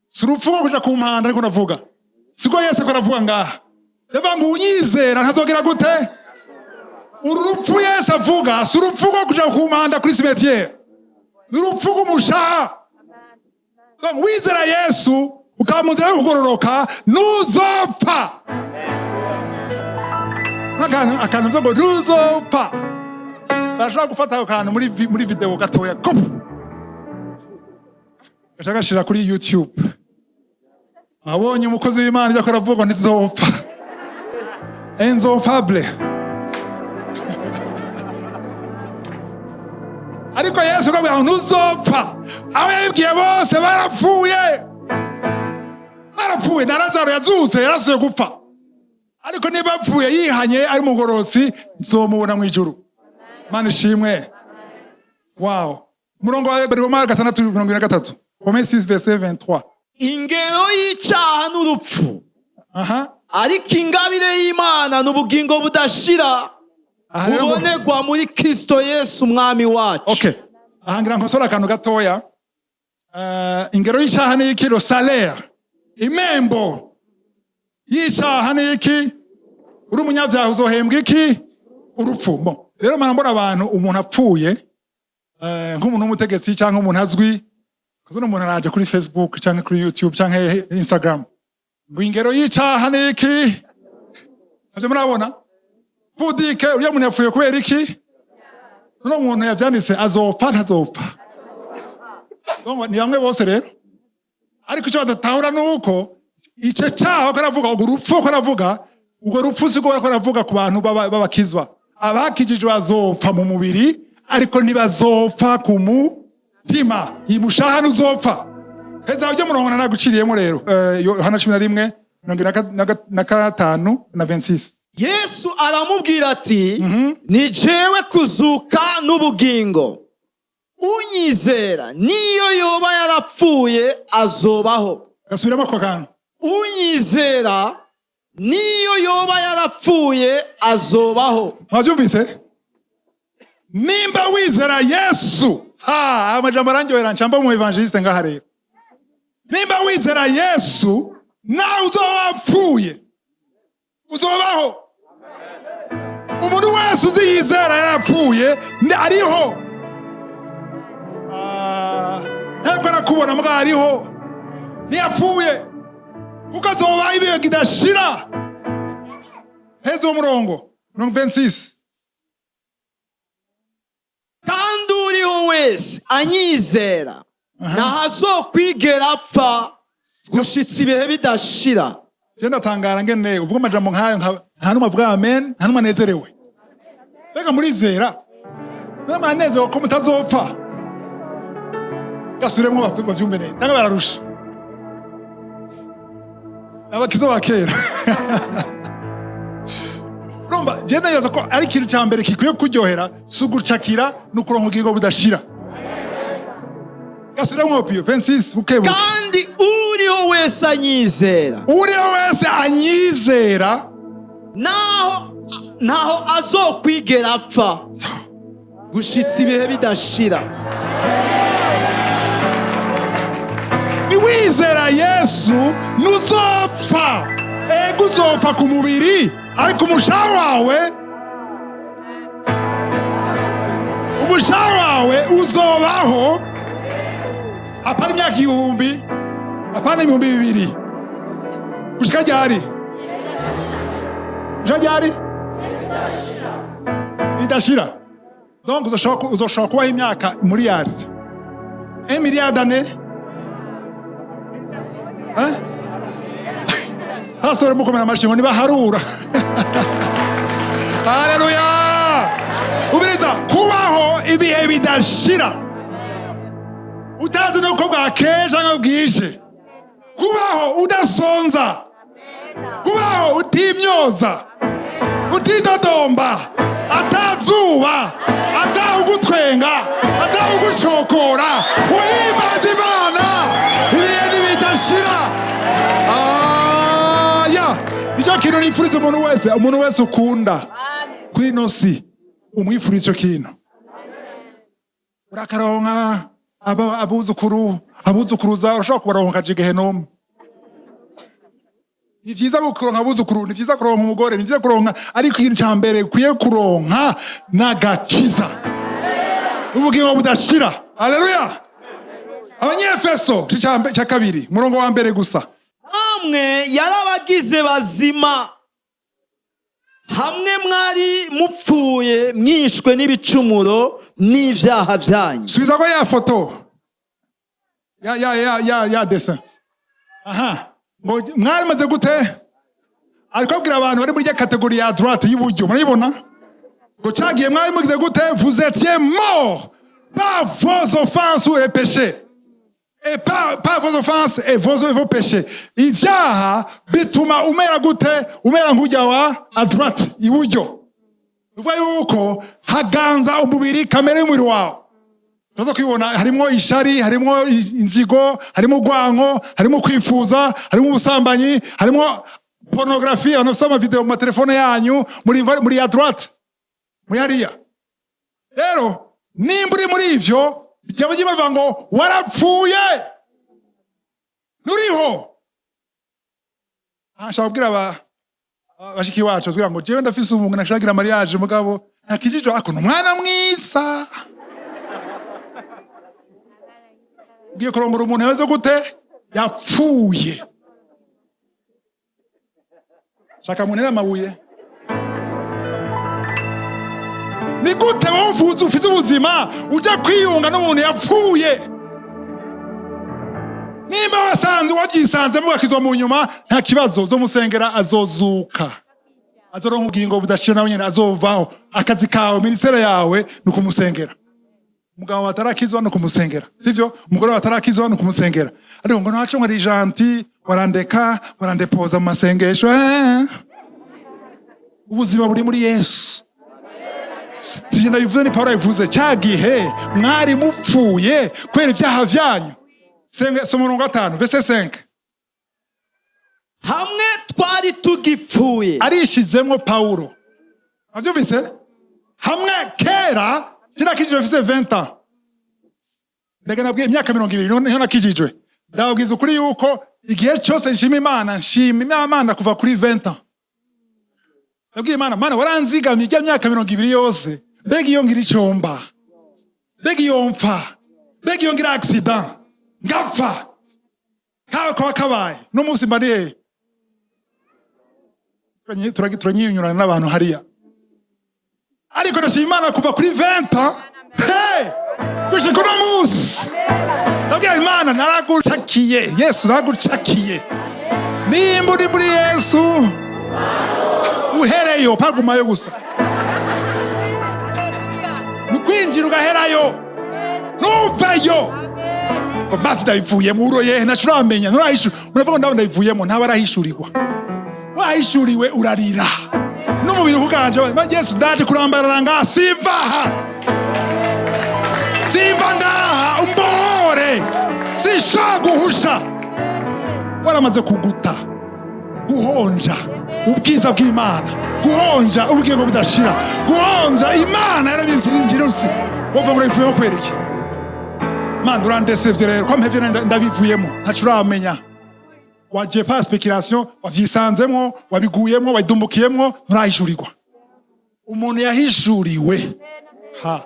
Si urupfu rwo kuja ku mpanda ariko ndavuga, siko Yesu ko aravuga ngaha. Yavuga ngo unyizera ntazogera gute? Urupfu Yesu avuga si urupfu rwo kuja ku mpanda, kuri cimetière, ni urupfu rw'umushaha. Donc, wizera Yesu ukaba mu nzira yo kugororoka, ntuzopfa. Akantu mvuze ngo ntuzopfa, barashobora gufata ako kantu muri video gatoya, kopu gaca gashira kuri YouTube. Abonye umukozi w'Imana ijya aravuga ngo ntizopfa, enzofable. Ariko Yesu akabwira ngo ntuzopfa. Aho yabibwiye bose barapfuye, barapfuye. Na Lazaro yazutse, yarasuye gupfa, ariko niba apfuye yihanye ari mugororotsi, nzomubona mu ijuru. Mana ishimwe. Wow. Umurongo wa Roma 6:23, Romains 6 verset 23. Ingero y'icaha n'urupfu, Aha. ariko ingabire y'Imana n'ubugingo budashira Aha rero bubonerwa muri Kristo Yesu Umwami wacu. Okay, aha ngira nkosora akantu gatoya. Ingero y'icyaha ni iki? Le salaire, imembo y'icyaha ni iki? Uri umunyabyaha uzohembwa iki? Urupfu. Bon, rero mpora mbona abantu, umuntu apfuye, nk'umuntu w'umutegetsi cyangwa umuntu azwi, kazo umuntu araje kuri Facebook cyangwa kuri YouTube cyangwa Instagram ngo ingero y'icyaha ni iki? Navyo murabona pudike. Uriya muntu yapfuye kubera iki? None umuntu yavyanditse azopfa ntazopfa? Donc, ni bamwe bose rero, ariko icyo badatahura ni uko icyo cyaha ko aravuga urwo rupfu, ko aravuga urwo rupfu, siko ko aravuga ku bantu b'abakizwa. Abakijijwe bazopfa mu mubiri, ariko ntibazopfa ku mutima. Iyi mushaha ntuzopfa. Heza ujye murongo nanaguciriyemo rero. Yohana 11:45 na 26. Yesu aramubwira ati: "Ni jewe kuzuka n'ubugingo. Unyizera, niyo yoba yarapfuye, azobaho." Gasubiramo ako kantu. Unyizera, niyo yoba yarapfuye, azobaho. Mwabyumvise? Nimba wizera Yesu, ha, amajambo arangyohera, ncamba mu évangéliste ngaha rero. Nimba wizera Yesu, nawe uzoba wapfuye uzobaho. Umuntu wese uzi yizera yarapfuye ariho. Ah, ntabwo arakubona mbwa, ariho, ntiyapfuye, kuko azoba ibihe bidashira. Heza uwo murongo, mirongo 26. Kandi uriho wese anyizera ntahazokwigera apfa gushitsa ibihe bidashira. Je ndatangara ngene uvuga amajambo nk'ayo, nta n'umwe avuga amen, nta n'umwe anezerewe. Mbega murizera? Mbega muranezerewe ko mutazopfa? Gasubiremwo bavyumve neza, cyangwa bararusha abakiza ba kera. Urumva, je ndayibaza ko ari ikintu ca mbere gikwiye kuryohera, si ugucakira, ni ukuronka ubugingo budashira. Gasubiremwo Pio 26 bukebuke. Kandi uriho wese anyizera, Uriho wese anyizera, naho ntaho azokwigera apfa gushitsa ibihe bidashira. Niwizera Yesu ntuzopfa. Ego, uzopfa ku mubiri, ariko umushaha wawe uzobaho, apana imyaka 1000, apana 2000. Gushika ryari? Gushika ryari? Bidashira. Donc uzoshobora kubaho imyaka miliyari, un milliard d'années. Hein? Pastor, mukomera amashyi ngo nibaharura. Haleluya! Ubiriza kubaho ibihe bidashira, utazi nuko bwakeye cyangwa bwije, kubaho udasonza, kubaho utimyoza, utidodomba, atazuba, atawugutwenga, atawugucokora, uhimbaza Imana ibihe ntibidashira. Aya nicyo kintu nifuriza umuntu wese. Umuntu wese ukunda kuri ino si, umwifuriza icyo kintu. Urakaronka abuzukuru, abuzukuruza, urashobora kubaronka ukaja igehenomu. Ni vyiza kuronka abuzukuru, ni vyiza kuronka umugore, ni vyiza kuronka, ariko ikintu ca mbere ukwiye kuronka n'agakiza, ubugingo budashira. Haleluya! Abanyefeso igice ca kabiri, umurongo wa mbere gusa. Namwe yarabagize bazima. Hamwe mwari mupfuye mwishwe n'ibicumuro n'ibyaha byanyu. Subiza ko ya foto ya dessin. Aha, ngo mwari maze gute? Ariko abwira abantu bari muri ya catégorie ya droite, y'iburyo. Murayibona ngo cyagiye mwari mugize gute? Vous étiez morts par vos offenses ou les péchés et par vos offenses et vos péchés. Ivyaha bituma umera gute? Umera nk'ujya wa à droite, iburyo. Uvuga yuko haganza umubiri, kamere y'umubiri wawe. Turaza kwibona, harimo ishari, harimo inzigo, harimo urwanko, harimo kwifuza, harimo ubusambanyi, harimo pornographie. Abantu bafite amavideo mu matelefone yanyu, muri ya droite, muri hariya. Rero nimba uri muri ivyo, byaba bivuga ngo warapfuye, nturiho. Aha nshaka kubwira bashiki bacu tubwira ngo jewe ndafise umuntu nashagira mariage, mugabo ntakijijwe, ako ni umwana mwiza. Ugiye kurongora umuntu yameze gute? Yapfuye. Shaka muntere amabuye. Ni gute wowe uvuze ufite ubuzima ujya kwiyunga n'umuntu yapfuye? Nimba wasanze wabyisanzemo, ugakizwa mu nyuma, nta kibazo, uzomusengera azozuka, azoronka ubugingo budashira, nawe nyene azovaho. Akazi kawe, ministère yawe ni ukumusengera. Umugabo watarakizwa ni ukumusengera, sivyo? Umugore watarakizwa ni ukumusengera. Ariko ngo ntaco, ngo ari gentil, warandeka warandepoza mu masengesho. Ubuzima buri muri Yesu. Sije ndabivuze, ni Paulo yabivuze. Cya gihe mwari mupfuye kubera ibyaha vyanyu. Senga, soma umurongo wa 5, verset 5. Hamwe twari tugipfuye. Arishizemwo Paulo, avyumvise? Hamwe kera je nakijijwe mfise 20 ans. Mbega nabwiye imyaka 20 niho nakijijwe. Ndababwiza ukuri yuko igihe cyose nshima Imana, nshima Imana kuva kuri 20 ans. Nabwiye Imana: "Mana, waranzigamye ijya myaka 20 yose. Mbega iyo ngira icomba, mbega iyo mpfa, mbega iyo ngira accident ngapfa, kawe kaba kabaye n'umunsi mba ndi hehe?" Turanyinyurana n'abantu hariya, ariko ndashima Imana kuva kuri 20 ans, hey, gushika uno munsi. Ndabwira Imana: "Naragucakiye Yesu, naragucakiye." Nimba uri muri Yesu, uhereyo, pagumayo gusa. Ni kwinjira ugaherayo, ntuveyo ngo mazi ndabivuyemo. Uroye ntaco uramenya, nturahishura. Uravuga ngo ndabona ndabivuyemo, ntaba arahishurirwa. Wahishuriwe urarira n'umubiri ukuganje. Yesu, ndaje kurambarara ngaha, simva aha, simva ngaha, umbohore, sinshobora guhusha. Waramaze kuguta, guhonja ubwiza bw'Imana, guhonja ubugingo budashira, guhonja Imana yarabinjira. Wumva ngo urabivuyemo kubera iki? Mana, urandesevye rero ko mpevye, ndabivuyemo. Ntaco uramenya. Wagiye par spéculation, wavyisanzemwo, wabiguyemwo, wabidumbukiyemwo, nturahishurirwa. Umuntu yahishuriwe ha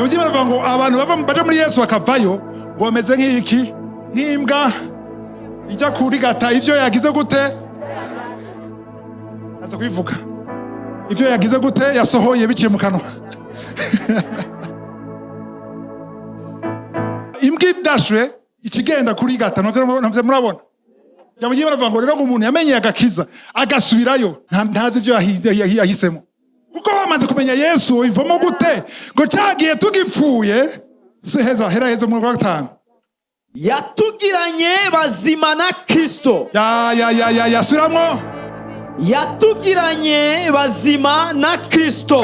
Ijambo baravuga ngo abantu bava baja muri Yesu bakavayo ngo bameze nk'iki? Nk'imbwa ijya kurigata ivyo yagize gute? Aza kubivuga, ivyo yagize gute? Yasohoye biciye mu kanwa. Imbwa idashwe ikigenda kurigata, ntavyo murabona? Ijambo ry'Imana rivuga ngo rero ngo umuntu yamenyeye agakiza agasubirayo, ntazi ivyo yahisemo, kuko bamaze kumenya Yesu ivamo gute? Ngo cyagiye tugipfuye. Si heza, hera heza mu wa 5. Yatugiranye bazima na Kristo. Ya ya ya ya ya, subiramwo. Yatugiranye bazima na Kristo.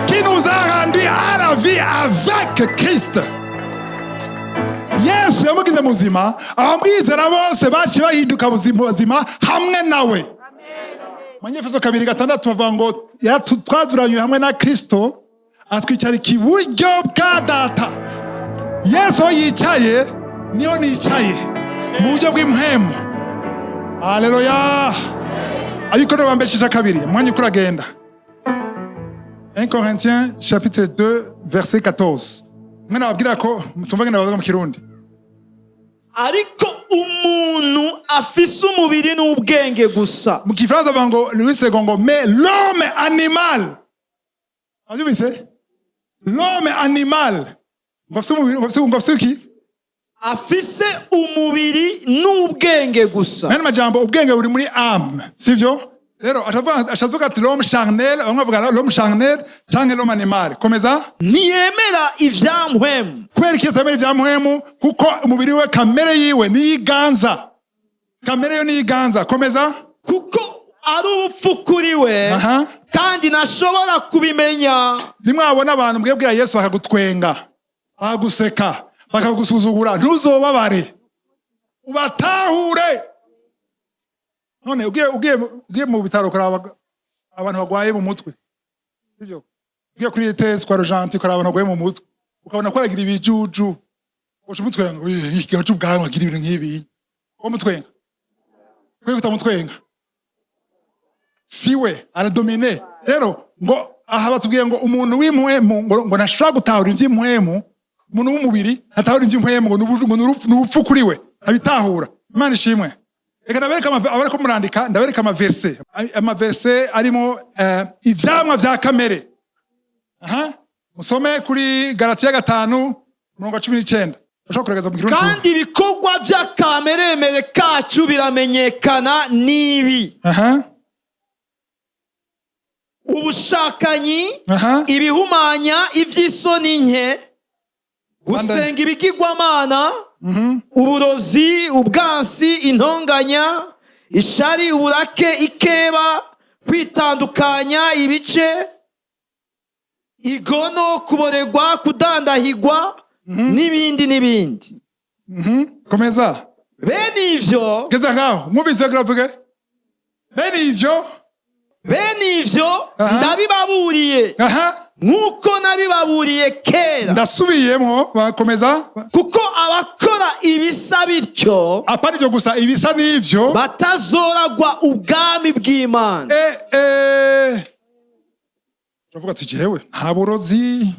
Qui nous a rendu à la vie avec Christ. Yesu yamugize muzima, abamwizera bose baciye bahinduka bazima hamwe nawe. Mu Efeso 2:6 bavuga ngo twazuranywe hamwe na Kristo, atwicarika iburyo bwa Data. Yesu aho yicaye niho nicaye mu buryo bw'impwemu. Haleluya! Abikorinto ba mbere 2, umwanya uko uragenda. 1 Corinthiens chapitre 2 verset 14. Mwana wabwira ko tumva ngenda bavuga mu Kirundi. Ariko umuntu afise umubiri n'ubwenge gusa. Mu Gifaransa bavuga ngo Louis Segond ngo: "Mais l'homme animal." Wabyumvise? L'homme animal ngo afise umubiri, ngo afise iki? Afise umubiri n'ubwenge gusa. Mwene majambo, ubwenge buri muri âme, sivyo? Rero ashavuga ati l'homme charnel, bamwe bavuga l'homme charnel canke l'homme animal. Komeza. Ntiyemera ivya Mpwemu. Kubera iki atemera ibya Mpwemu? Kuko umubiri we, kamere yiwe niyiganza, kamere yo niyiganza. Komeza. Kuko ari ubupfu kuri we, kandi ntashobora kubimenya. Nimwabona abantu mwebwira Yesu bakagutwenga, bakaguseka, bakagusuzugura, ntuzobabare, ubatahure. None ugiye mu bitaro ukaraba abantu barwaye mu mutwe, sibyo? Ugiye kuri ETS kwa Rojanti ukaraba abantu barwaye mu mutwe, ukabona ko aragira ibijuju, uca umutwenga? Ikigaho c'ubwanwa, agira ibintu nk'ibi, uwo mutwenga kubera kutamutwenga siwe aradomine. Rero ngo aha batubwiye ngo umuntu w'impwemu ngo ntashobora gutahura iby'impwemu. Umuntu w'umubiri ntatahura iby'impwemu, ngo ni urupfu kuri we, abitahura. Imana ishimwe. Reka ndabereka abariko murandika, ndabereka amaverse arimo ivyamwa vya kamere. Aha musome kuri Galatiya 5 umurongo wa 19. Ushobora kugerageza mu Kirundi. Kandi ibikorwa by'akameremere kacu biramenyekana n'ibi: ubushakanyi, ibihumanya, iby'isoni nke, gusenga ibigirwamana, uburozi, ubwansi, intonganya, ishari, uburake, ikeba, kwitandukanya ibice, igono, kuboregwa, kudandahigwa, n'ibindi n'ibindi. Komeza. Bene ivyo. Geza ngaho. Mwumvise gravuge bene ivyo. Bene ivyo ndabibaburiye, nk'uko nabibaburiye kera. Ndasubiyemo, bakomeza. Kuko abakora ibisa bityo, Apana ivyo gusa, ibisa n'ivyo, batazoragwa ubwami bw'Imana. Turavuga ati jewe nta burozi,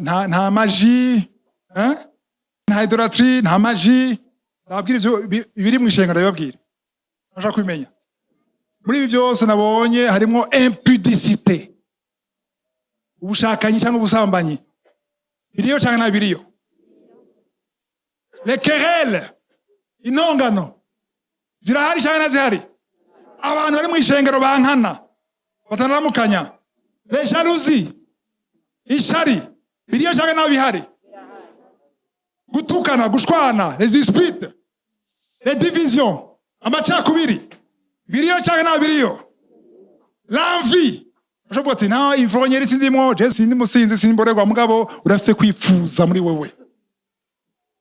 nta magie, eh? Nta idolâtrie, nta magie. Ndababwira ivyo biri mu ishenga, ndabibabwira. Ndashaka kubimenya. Muri ibi byose nabonye harimwo impudicité, ubushakanyi cyangwa ubusambanyi. Biriyo cyangwa nta biriyo? Les querelles, intongano, zirahari cyangwa ntazihari? Abantu bari mu ishengero bankana, batanaramukanya. Les jalousies, ishari, biriyo cyangwa nta bihari? Gutukana, gushwana, les disputes, les divisions, amacakubiri, biriyo cyangwa nta biriyo? L'envie. Ushobora ati nta ivrognerie sindimwo, je sindi musinzi, simborerwa, mugabo urafise kwifuza muri wewe.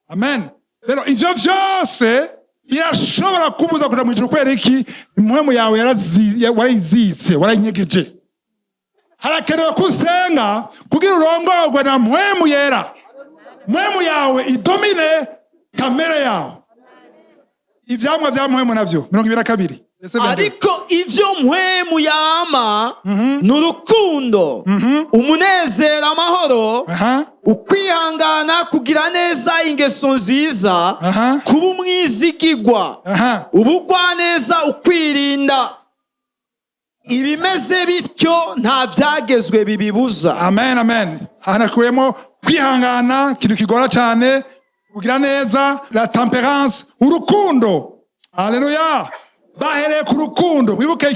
Amen. Rero ivyo vyose birashobora kubuza kuja mu ijuru. Kubera iki? Impwemu yawe warayizitse, warayinyegeje. Harakenewe ko usenga kugira urongorwe na Mpwemu Yera, mpwemu yawe idomine kamere yawe. Ivyamwa vya Mpwemu navyo, 22. Ese 22. Ariko ivyo Mpwemu yama ni urukundo, umunezero, amahoro, ukwihangana, kugira neza, ingeso nziza, kuba umwizigigwa, ubugwaneza, ukwirinda. Ibimeze bityo nta byagezwe bibibuza. Amen, amen. Hanakuyemo kwihangana, ikintu kigora cyane, kugira neza, la tempérance, urukundo. Haleluya. Bahereye ku rukundo. Wibuke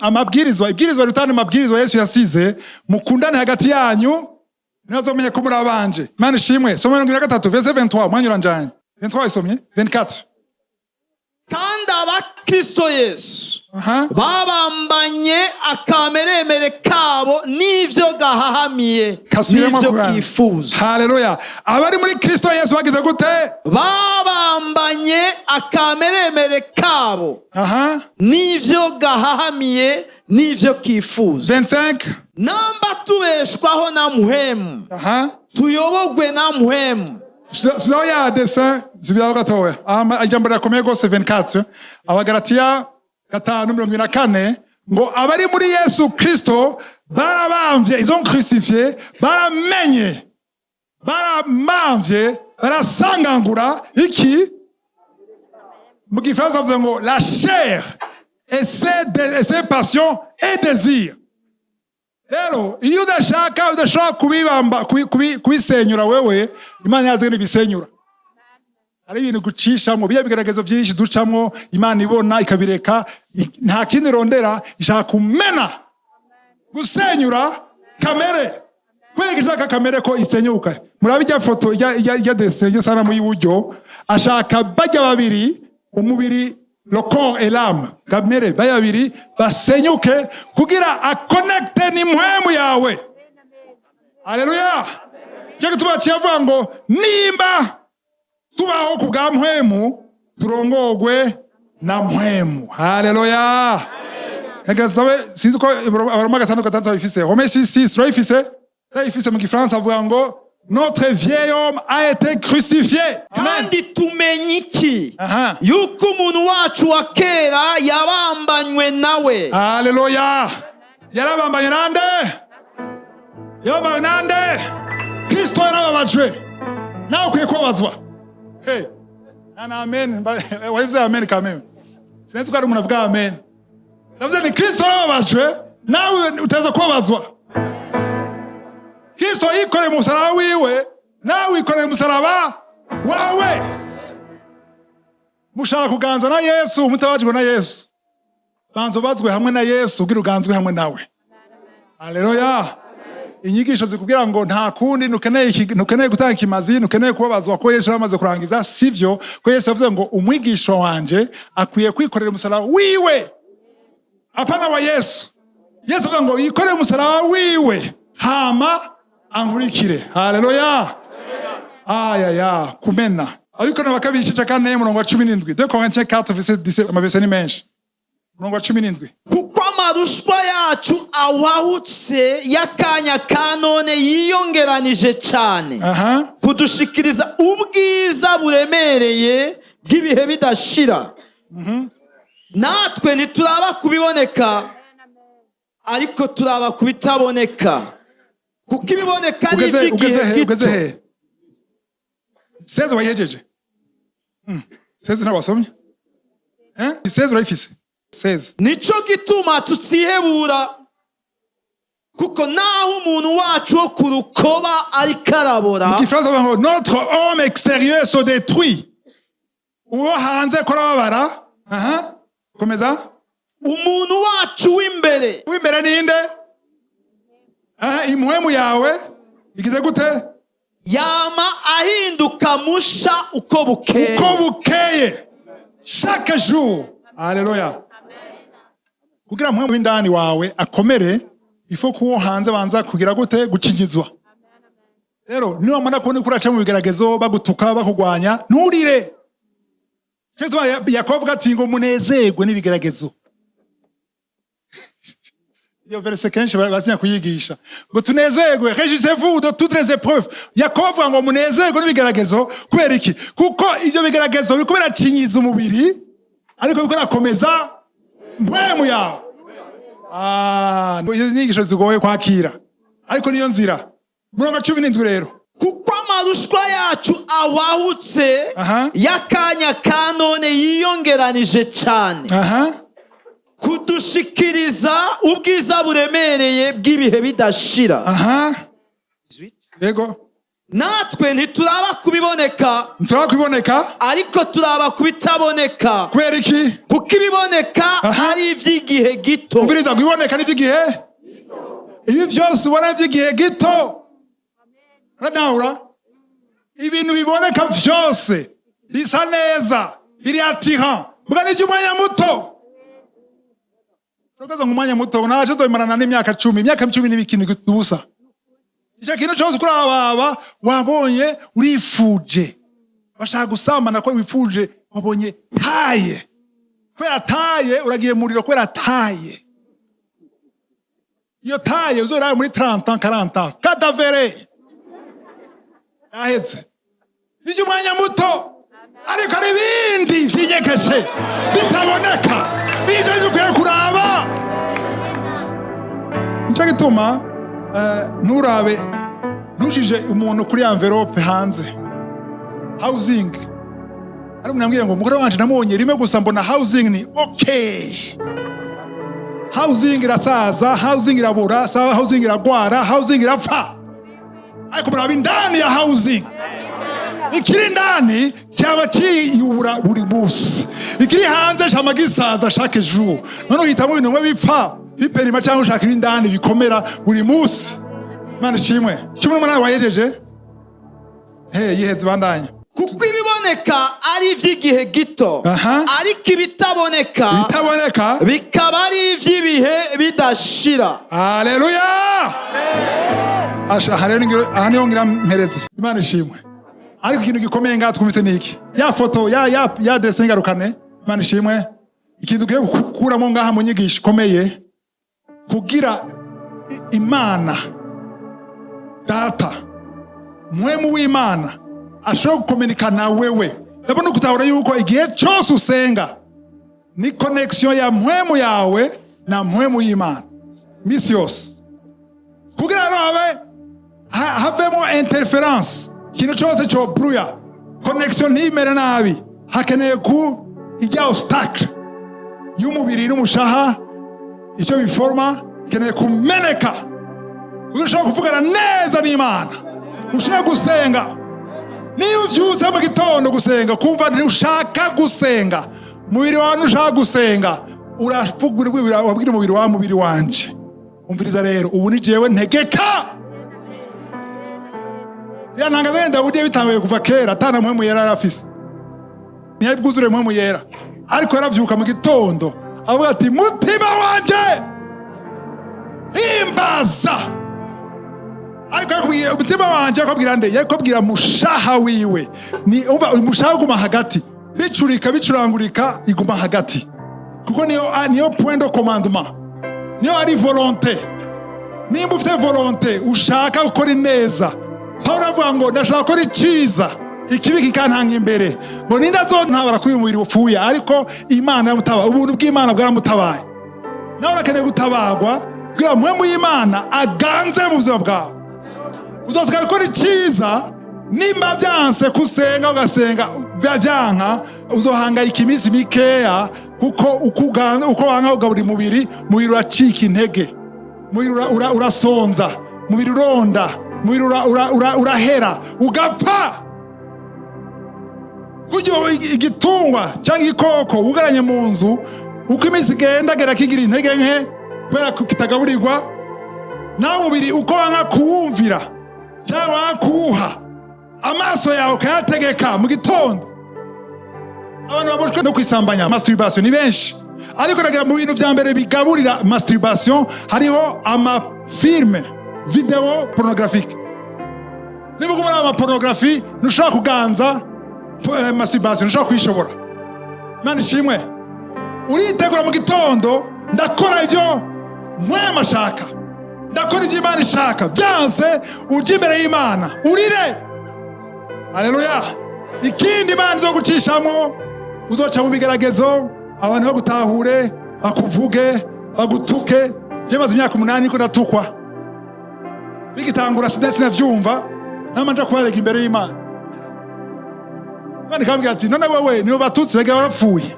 amabwirizwa, ibwirizwa ritanu, amabwirizwa Yesu yasize: mukundane hagati yanyu, ntibazamenye ko muri abanje. Imana ishimwe. Soma 23, verset 23. Umwanya uranjanye. 23 isomye 24. Kandi abakristo Yesu babambanye akameremere kabo n'ivyo gahahamiye, Kasubiremo. n'ivyo Kurana. kifuza. Haleluya. Abari muri Kristo Yesu bagize gute? Babambanye akameremere kabo n'ivyo gahahamiye n'ivyo kifuza. 25. Namba tubeshwaho na Mpwemu, tuyobogwe na Mpwemu. Subizaho ya dessin, subiraho gatoya. Aha, ijambo rirakomeye rwose. 24, Abagalatiya 5:24, ngo abari muri Yesu Kristo barabamvye, ils ont crucifié, baramenye, barabamvye, Barasangangura iki? Mu Gifaransa bavuze ngo la chair et ses passions et désirs. Rero iyo udashaka, udashobora kubibamba, kubisenyura wewe, Imana yazi n'ibisenyura. Hari ibintu gucishamo, biya bigeragezo byinshi ducamwo, Imana ibona ikabireka. Nta kindi irondera, ishaka kumena, gusenyura kamere. Kubera ishaka kamere ko isenyuka. Murabe ijya foto, ijya dessin, ijya sanamu y'iburyo, ashaka bajya babiri, umubiri, le corps et l'âme, kamere, bajya babiri basenyuke kugira aconnecte n'impwemu yawe. Haleluya! Cyo gituma kiyavuga ngo nimba tubaho ku bwa mpwemu, turongogwe na mpwemu. Haleluya! Reka sinzi ko Abaroma 6:6 babifise. Romains 6:6 urayifise? Urayifise? Mu Gifaransa avuga ngo notre vieil homme a été crucifié. Amen. Kandi tumenye iki? Aha. Yuko umuntu wacu wa kera yabambanywe nawe. Haleluya! Yarabambanye nande? Yabambanywe nande? Kristo yarababajwe, nawe ukwiye kubabazwa. Hey. Nana amen. Wavuze amen kameme, sinzi ko hari umuntu avuga amen. Ndavuze ni Kristo yarababajwe, nawe utaza kubabazwa. Kristo yikoreye umusaraba wiwe, nawe wikoreye umusaraba wawe. Mushaka kuganza na Yesu mutabajwe na Yesu? Banza ubazwe hamwe na Yesu kugira uganzwe hamwe nawe. Haleluya! Inyigisho zikubwira ngo nta kundi, ntukeneye gutanga ikimazi, ntukeneye kubabazwa ko Yesu yamaze kurangiza, sivyo. Ko Yesu yavuze ngo umwigisha wanje akwiye kwikorera umusaraba wiwe, apana wa Yesu. Yesu avuga ngo yikorere umusaraba wiwe hama ankurikire. Haleluya! Ayaya, kumena. Ariko na kabiri igice cya 4, umurongo wa 17, 2 Corinthiens 4 verset 17. Amaverse ni menshi. Umurongo wa 17. Kuko amarushwa yacu awahutse y'akanya ka none yiyongeranije cyane kudushikiriza ubwiza buremereye bw'ibihe bidashira. Natwe ntituraba kubiboneka, ariko turaba ku bitaboneka, kuko ibiboneka ari Ugeze iby'igihe ugeze he? gito. Ugeze he? 16 wayihejeje? 16 ntabwo wasomye? Eh, 16 urayifise? 16. Nico gituma tutihebura, kuko naho umuntu wacu wo ku rukoba ariko arabora, Mu Gifaransa bavuga ngo notre homme extérieur se détruit, uwo hanze ko arababara. Aha, komeza. Umuntu wacu w'imbere, W'imbere ninde? Aha, impwemu yawe igize gute? Yama ahinduka musha uko bukeye. Uko bukeye, chaque jour. Haleluya! Kugira mpwemu w'indani wawe akomere, ifo kuwo hanze banza kugira gute? Gukinyizwa. Rero niwamara kubona uko uraca mu bigeragezo, bagutuka, bakugwanya, nturire. Cyo gituma Yakobo avuga ati ngo munezerwe n'ibigeragezo. Iyo verset kenshi batinya kuyigisha, ngo tunezerwe, réjouissez-vous de toutes les épreuves. Yakobo avuga ngo munezerwe n'ibigeragezo. Kubera iki? Kuko ivyo bigeragezo biriko biracinyiza umubiri, ariko biriko birakomeza mpwemu yawe. Ah, izo nyigisho zigoye kwakira, ariko niyo nzira. Murongo 17 rero. Kuko amarushwa yacu awahutse y'akanya ka none yiyongeranije cyane kudushikiriza ubwiza buremereye bw'ibihe bidashira. Aha, yego. Natwe ntituraba kubiboneka, Nturaba kubiboneka, ariko turaba kubitaboneka, Kubera iki? kuko ibiboneka ari iby'igihe gito. Umviriza, ngo ibiboneka n'iby'igihe, ibi byose ubona by'igihe gito. Uradahura? Ibintu biboneka byose bisa neza, biri attirant, mbwa n'iby'umwanya muto. Urakoze ngo umwanya muto, ntacyo tubimarana n'imyaka 10. Imyaka 10 n'ibikintu ubusa. Icyo kintu cyose kurababa wabonye, urifuje, bashaka gusambana ko wifuje, wabonye taille, kubera taille uragiye muriro, kubera taille. Iyo taille uzoraye muri 30 ans, 40 ans, cadavre yahetse. Bijya umwanya muto, ariko hari ibindi vyinyegeje bitaboneka, ivyo nivyo ukwiye kuraba. Nico gituma nturabe, ntujije umuntu kuri enveloppe hanze. Housing, hari umuntu yambwiye ngo umugore wanje namubonye rimwe gusa, mbona housing ni okay. Housing irasaza, housing irabura, housing iragwara, housing irapfa, ariko muraba indani ya housing, ikiri indani cyaba kiyubura buri munsi, ikiri hanze cyama gisaza chaque jour. None uhitamo ibintu bimwe bipfa biperima, cyangwa ushaka ibindani bikomera buri munsi? Imana ishimwe. 18 wayejeje he? Yiheze, bandanya. Kuko ibiboneka ari iby'igihe gito, ariko ibitaboneka ibitaboneka bikaba ari iby'ibihe bidashira. Haleluya! Asha, aha rero aha niho ngira mpereze. Imana ishimwe. Ariko ikintu gikomeye ngaha twumvise ni iki? Ya foto ya dessin ngarukane. Imana ishimwe. Ikintu dukwiye gukuramo ngaha mu nyigisho ikomeye, kugira Imana Data, mpwemu w'Imana ashobora gukominika na wewe, ndabona ukutahura yuko igihe cyose usenga ni connexion ya mpwemu yawe na mpwemu y'Imana misi yose, kugira ngo habe havemo interférence, ikintu cyose cyo bruya connexion ntimere nabi, hakeneye ku ijya obstacle y'umubiri n'umushaha, icyo biforma ikeneye kumeneka kugira ushobora kuvugana neza n'Imana, ushobora gusenga. Niba ubyutse mu gitondo gusenga, kumva ntushaka gusenga, umubiri wawe ntushaka gusenga, uravuga, wabwira umubiri wawe: "Mubiri wanje, umviriza rero, ubu ni jewe ntegeka." Ya ntanga bene Dawudi yabitanguye kuva kera, atana mpwemu yera yari afise, ntiyari bwuzure mpwemu yera, ariko yaravyuka mu gitondo avuga ati: "Mutima wanje, himbaza." Ariko yakubwiye umutima wanje, akabwira nde? Yakubwira mushaha wiwe. Ni umva, uyu mushaha uguma hagati, bicurika bicurangurika, iguma hagati, kuko niyo point de commandement, niyo ari volonté. Nimba ufite volonté, ushaka gukora ineza, Pawulo avuga ngo: "Ndashaka gukora iciza, ikibi kikantanga imbere." Ngo ninde azontabara kuri uyu mubiri upfuye? Ariko Imana yaramutabaye, ubuntu bw'Imana bwaramutabaye. Nawe urakeneye gutabagwa kugira mpwemu y'Imana aganze mu buzima bwawe, uzosigaye gukora iciza. Nimba byanse kusenga, ugasenga byanka, uzohangayika iminsi mikeya, kuko uko wanka ugaburira umubiri, umubiri uracika intege, umubiri urasonza, umubiri uronda, umubiri urahera, ugapfa. Buryo igitungwa cyangwa igikoko wugaranye mu nzu, uko iminsi igenda gera kigira intege nke kubera ko kitagaburirwa. Nawe umubiri, uko wanga kuwumvira cyangwa wanga kuwuha, amaso yawe ukayategeka mu gitondo. Abantu baboshwe no kwisambanya, masturbation, ni benshi. Ariko nagira mu bintu vya mbere bigaburira masturbation hariho ama films vidéo pornographique. Niba uguma uraba pornographie, ntushobora kuganza masturbation, ntushobora kuyishobora. Imana ishimwe. Uritegura mu gitondo: "Ndakora ibyo mpwemu ashaka, ndakora ibyo Imana ishaka." Byanse, ujya imbere y'Imana urire. Haleluya! Ikindi Imana izo gucishamo, uzoca mu bigeragezo, abantu bagutahure, bakuvuge, bagutuke. Je maze imyaka 8 niko ndatukwa. Bigitangura sinavyumva, nama nja kubarega imbere y'Imana. Imana ikambwira ati: "None wewe nibo batutsi, reka warapfuye.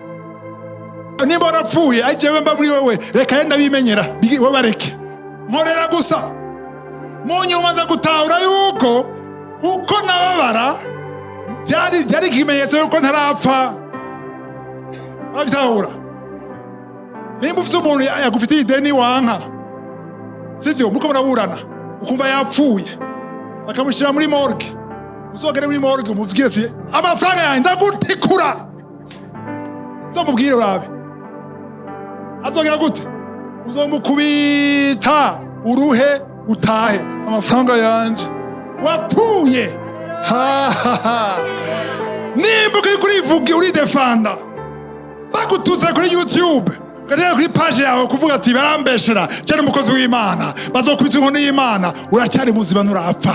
Nimba warapfuye, ari jewe mba muri wewe, reka yenda bimenyera, we bareke, nkorera gusa." Mu nyuma nza gutahura yuko uko nababara byari ikimenyetso yuko ntarapfa. Urabitahura? Nimba ufite umuntu yagufitiye ideni, wanka, sivyo? Muko muraburana, ukumva yapfuye, bakamushyira muri morgue, uzogere muri morgue umubwire ati: "Amafaranga yanjye, ndagutikura." Uzomubwire urabe azogera gute. Uzomukubita uruhe, utahe: "Amafaranga yanje." Wapfuye. Ha, ha, ha. Nimba uriko urivuga, uridefanda, bagututse kuri YouTube, ukagera kuri page yawe kuvuga ati: "Barambeshera cyane, umukozi w'Imana bazokubita inkoni y'Imana," uracyari muzima, nturapfa,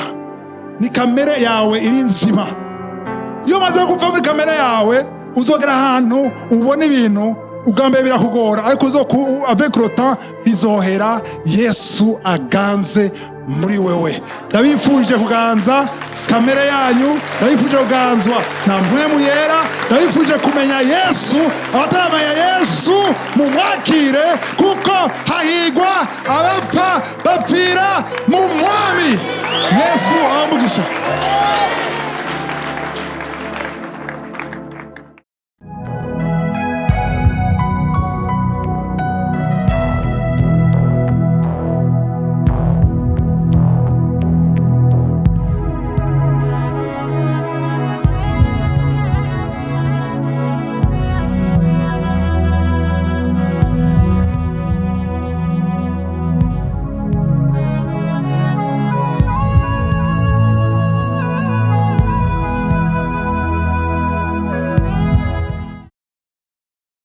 ni kamere yawe iri nzima. Iyo umaze gupfa muri kamere yawe, uzogera ahantu ubona ibintu ubwa mbere birakugora, ariko avec le temps bizohera. Yesu aganze. Muri wewe. Ndabifuje kuganza kamere yanyu, ndabifuje kuganzwa na Mpwemu Yera, ndabifuje kumenya Yesu. Abataramenya Yesu, mumwakire, kuko hahigwa abapfa bapfira mu Mwami Yesu. Abamugisha.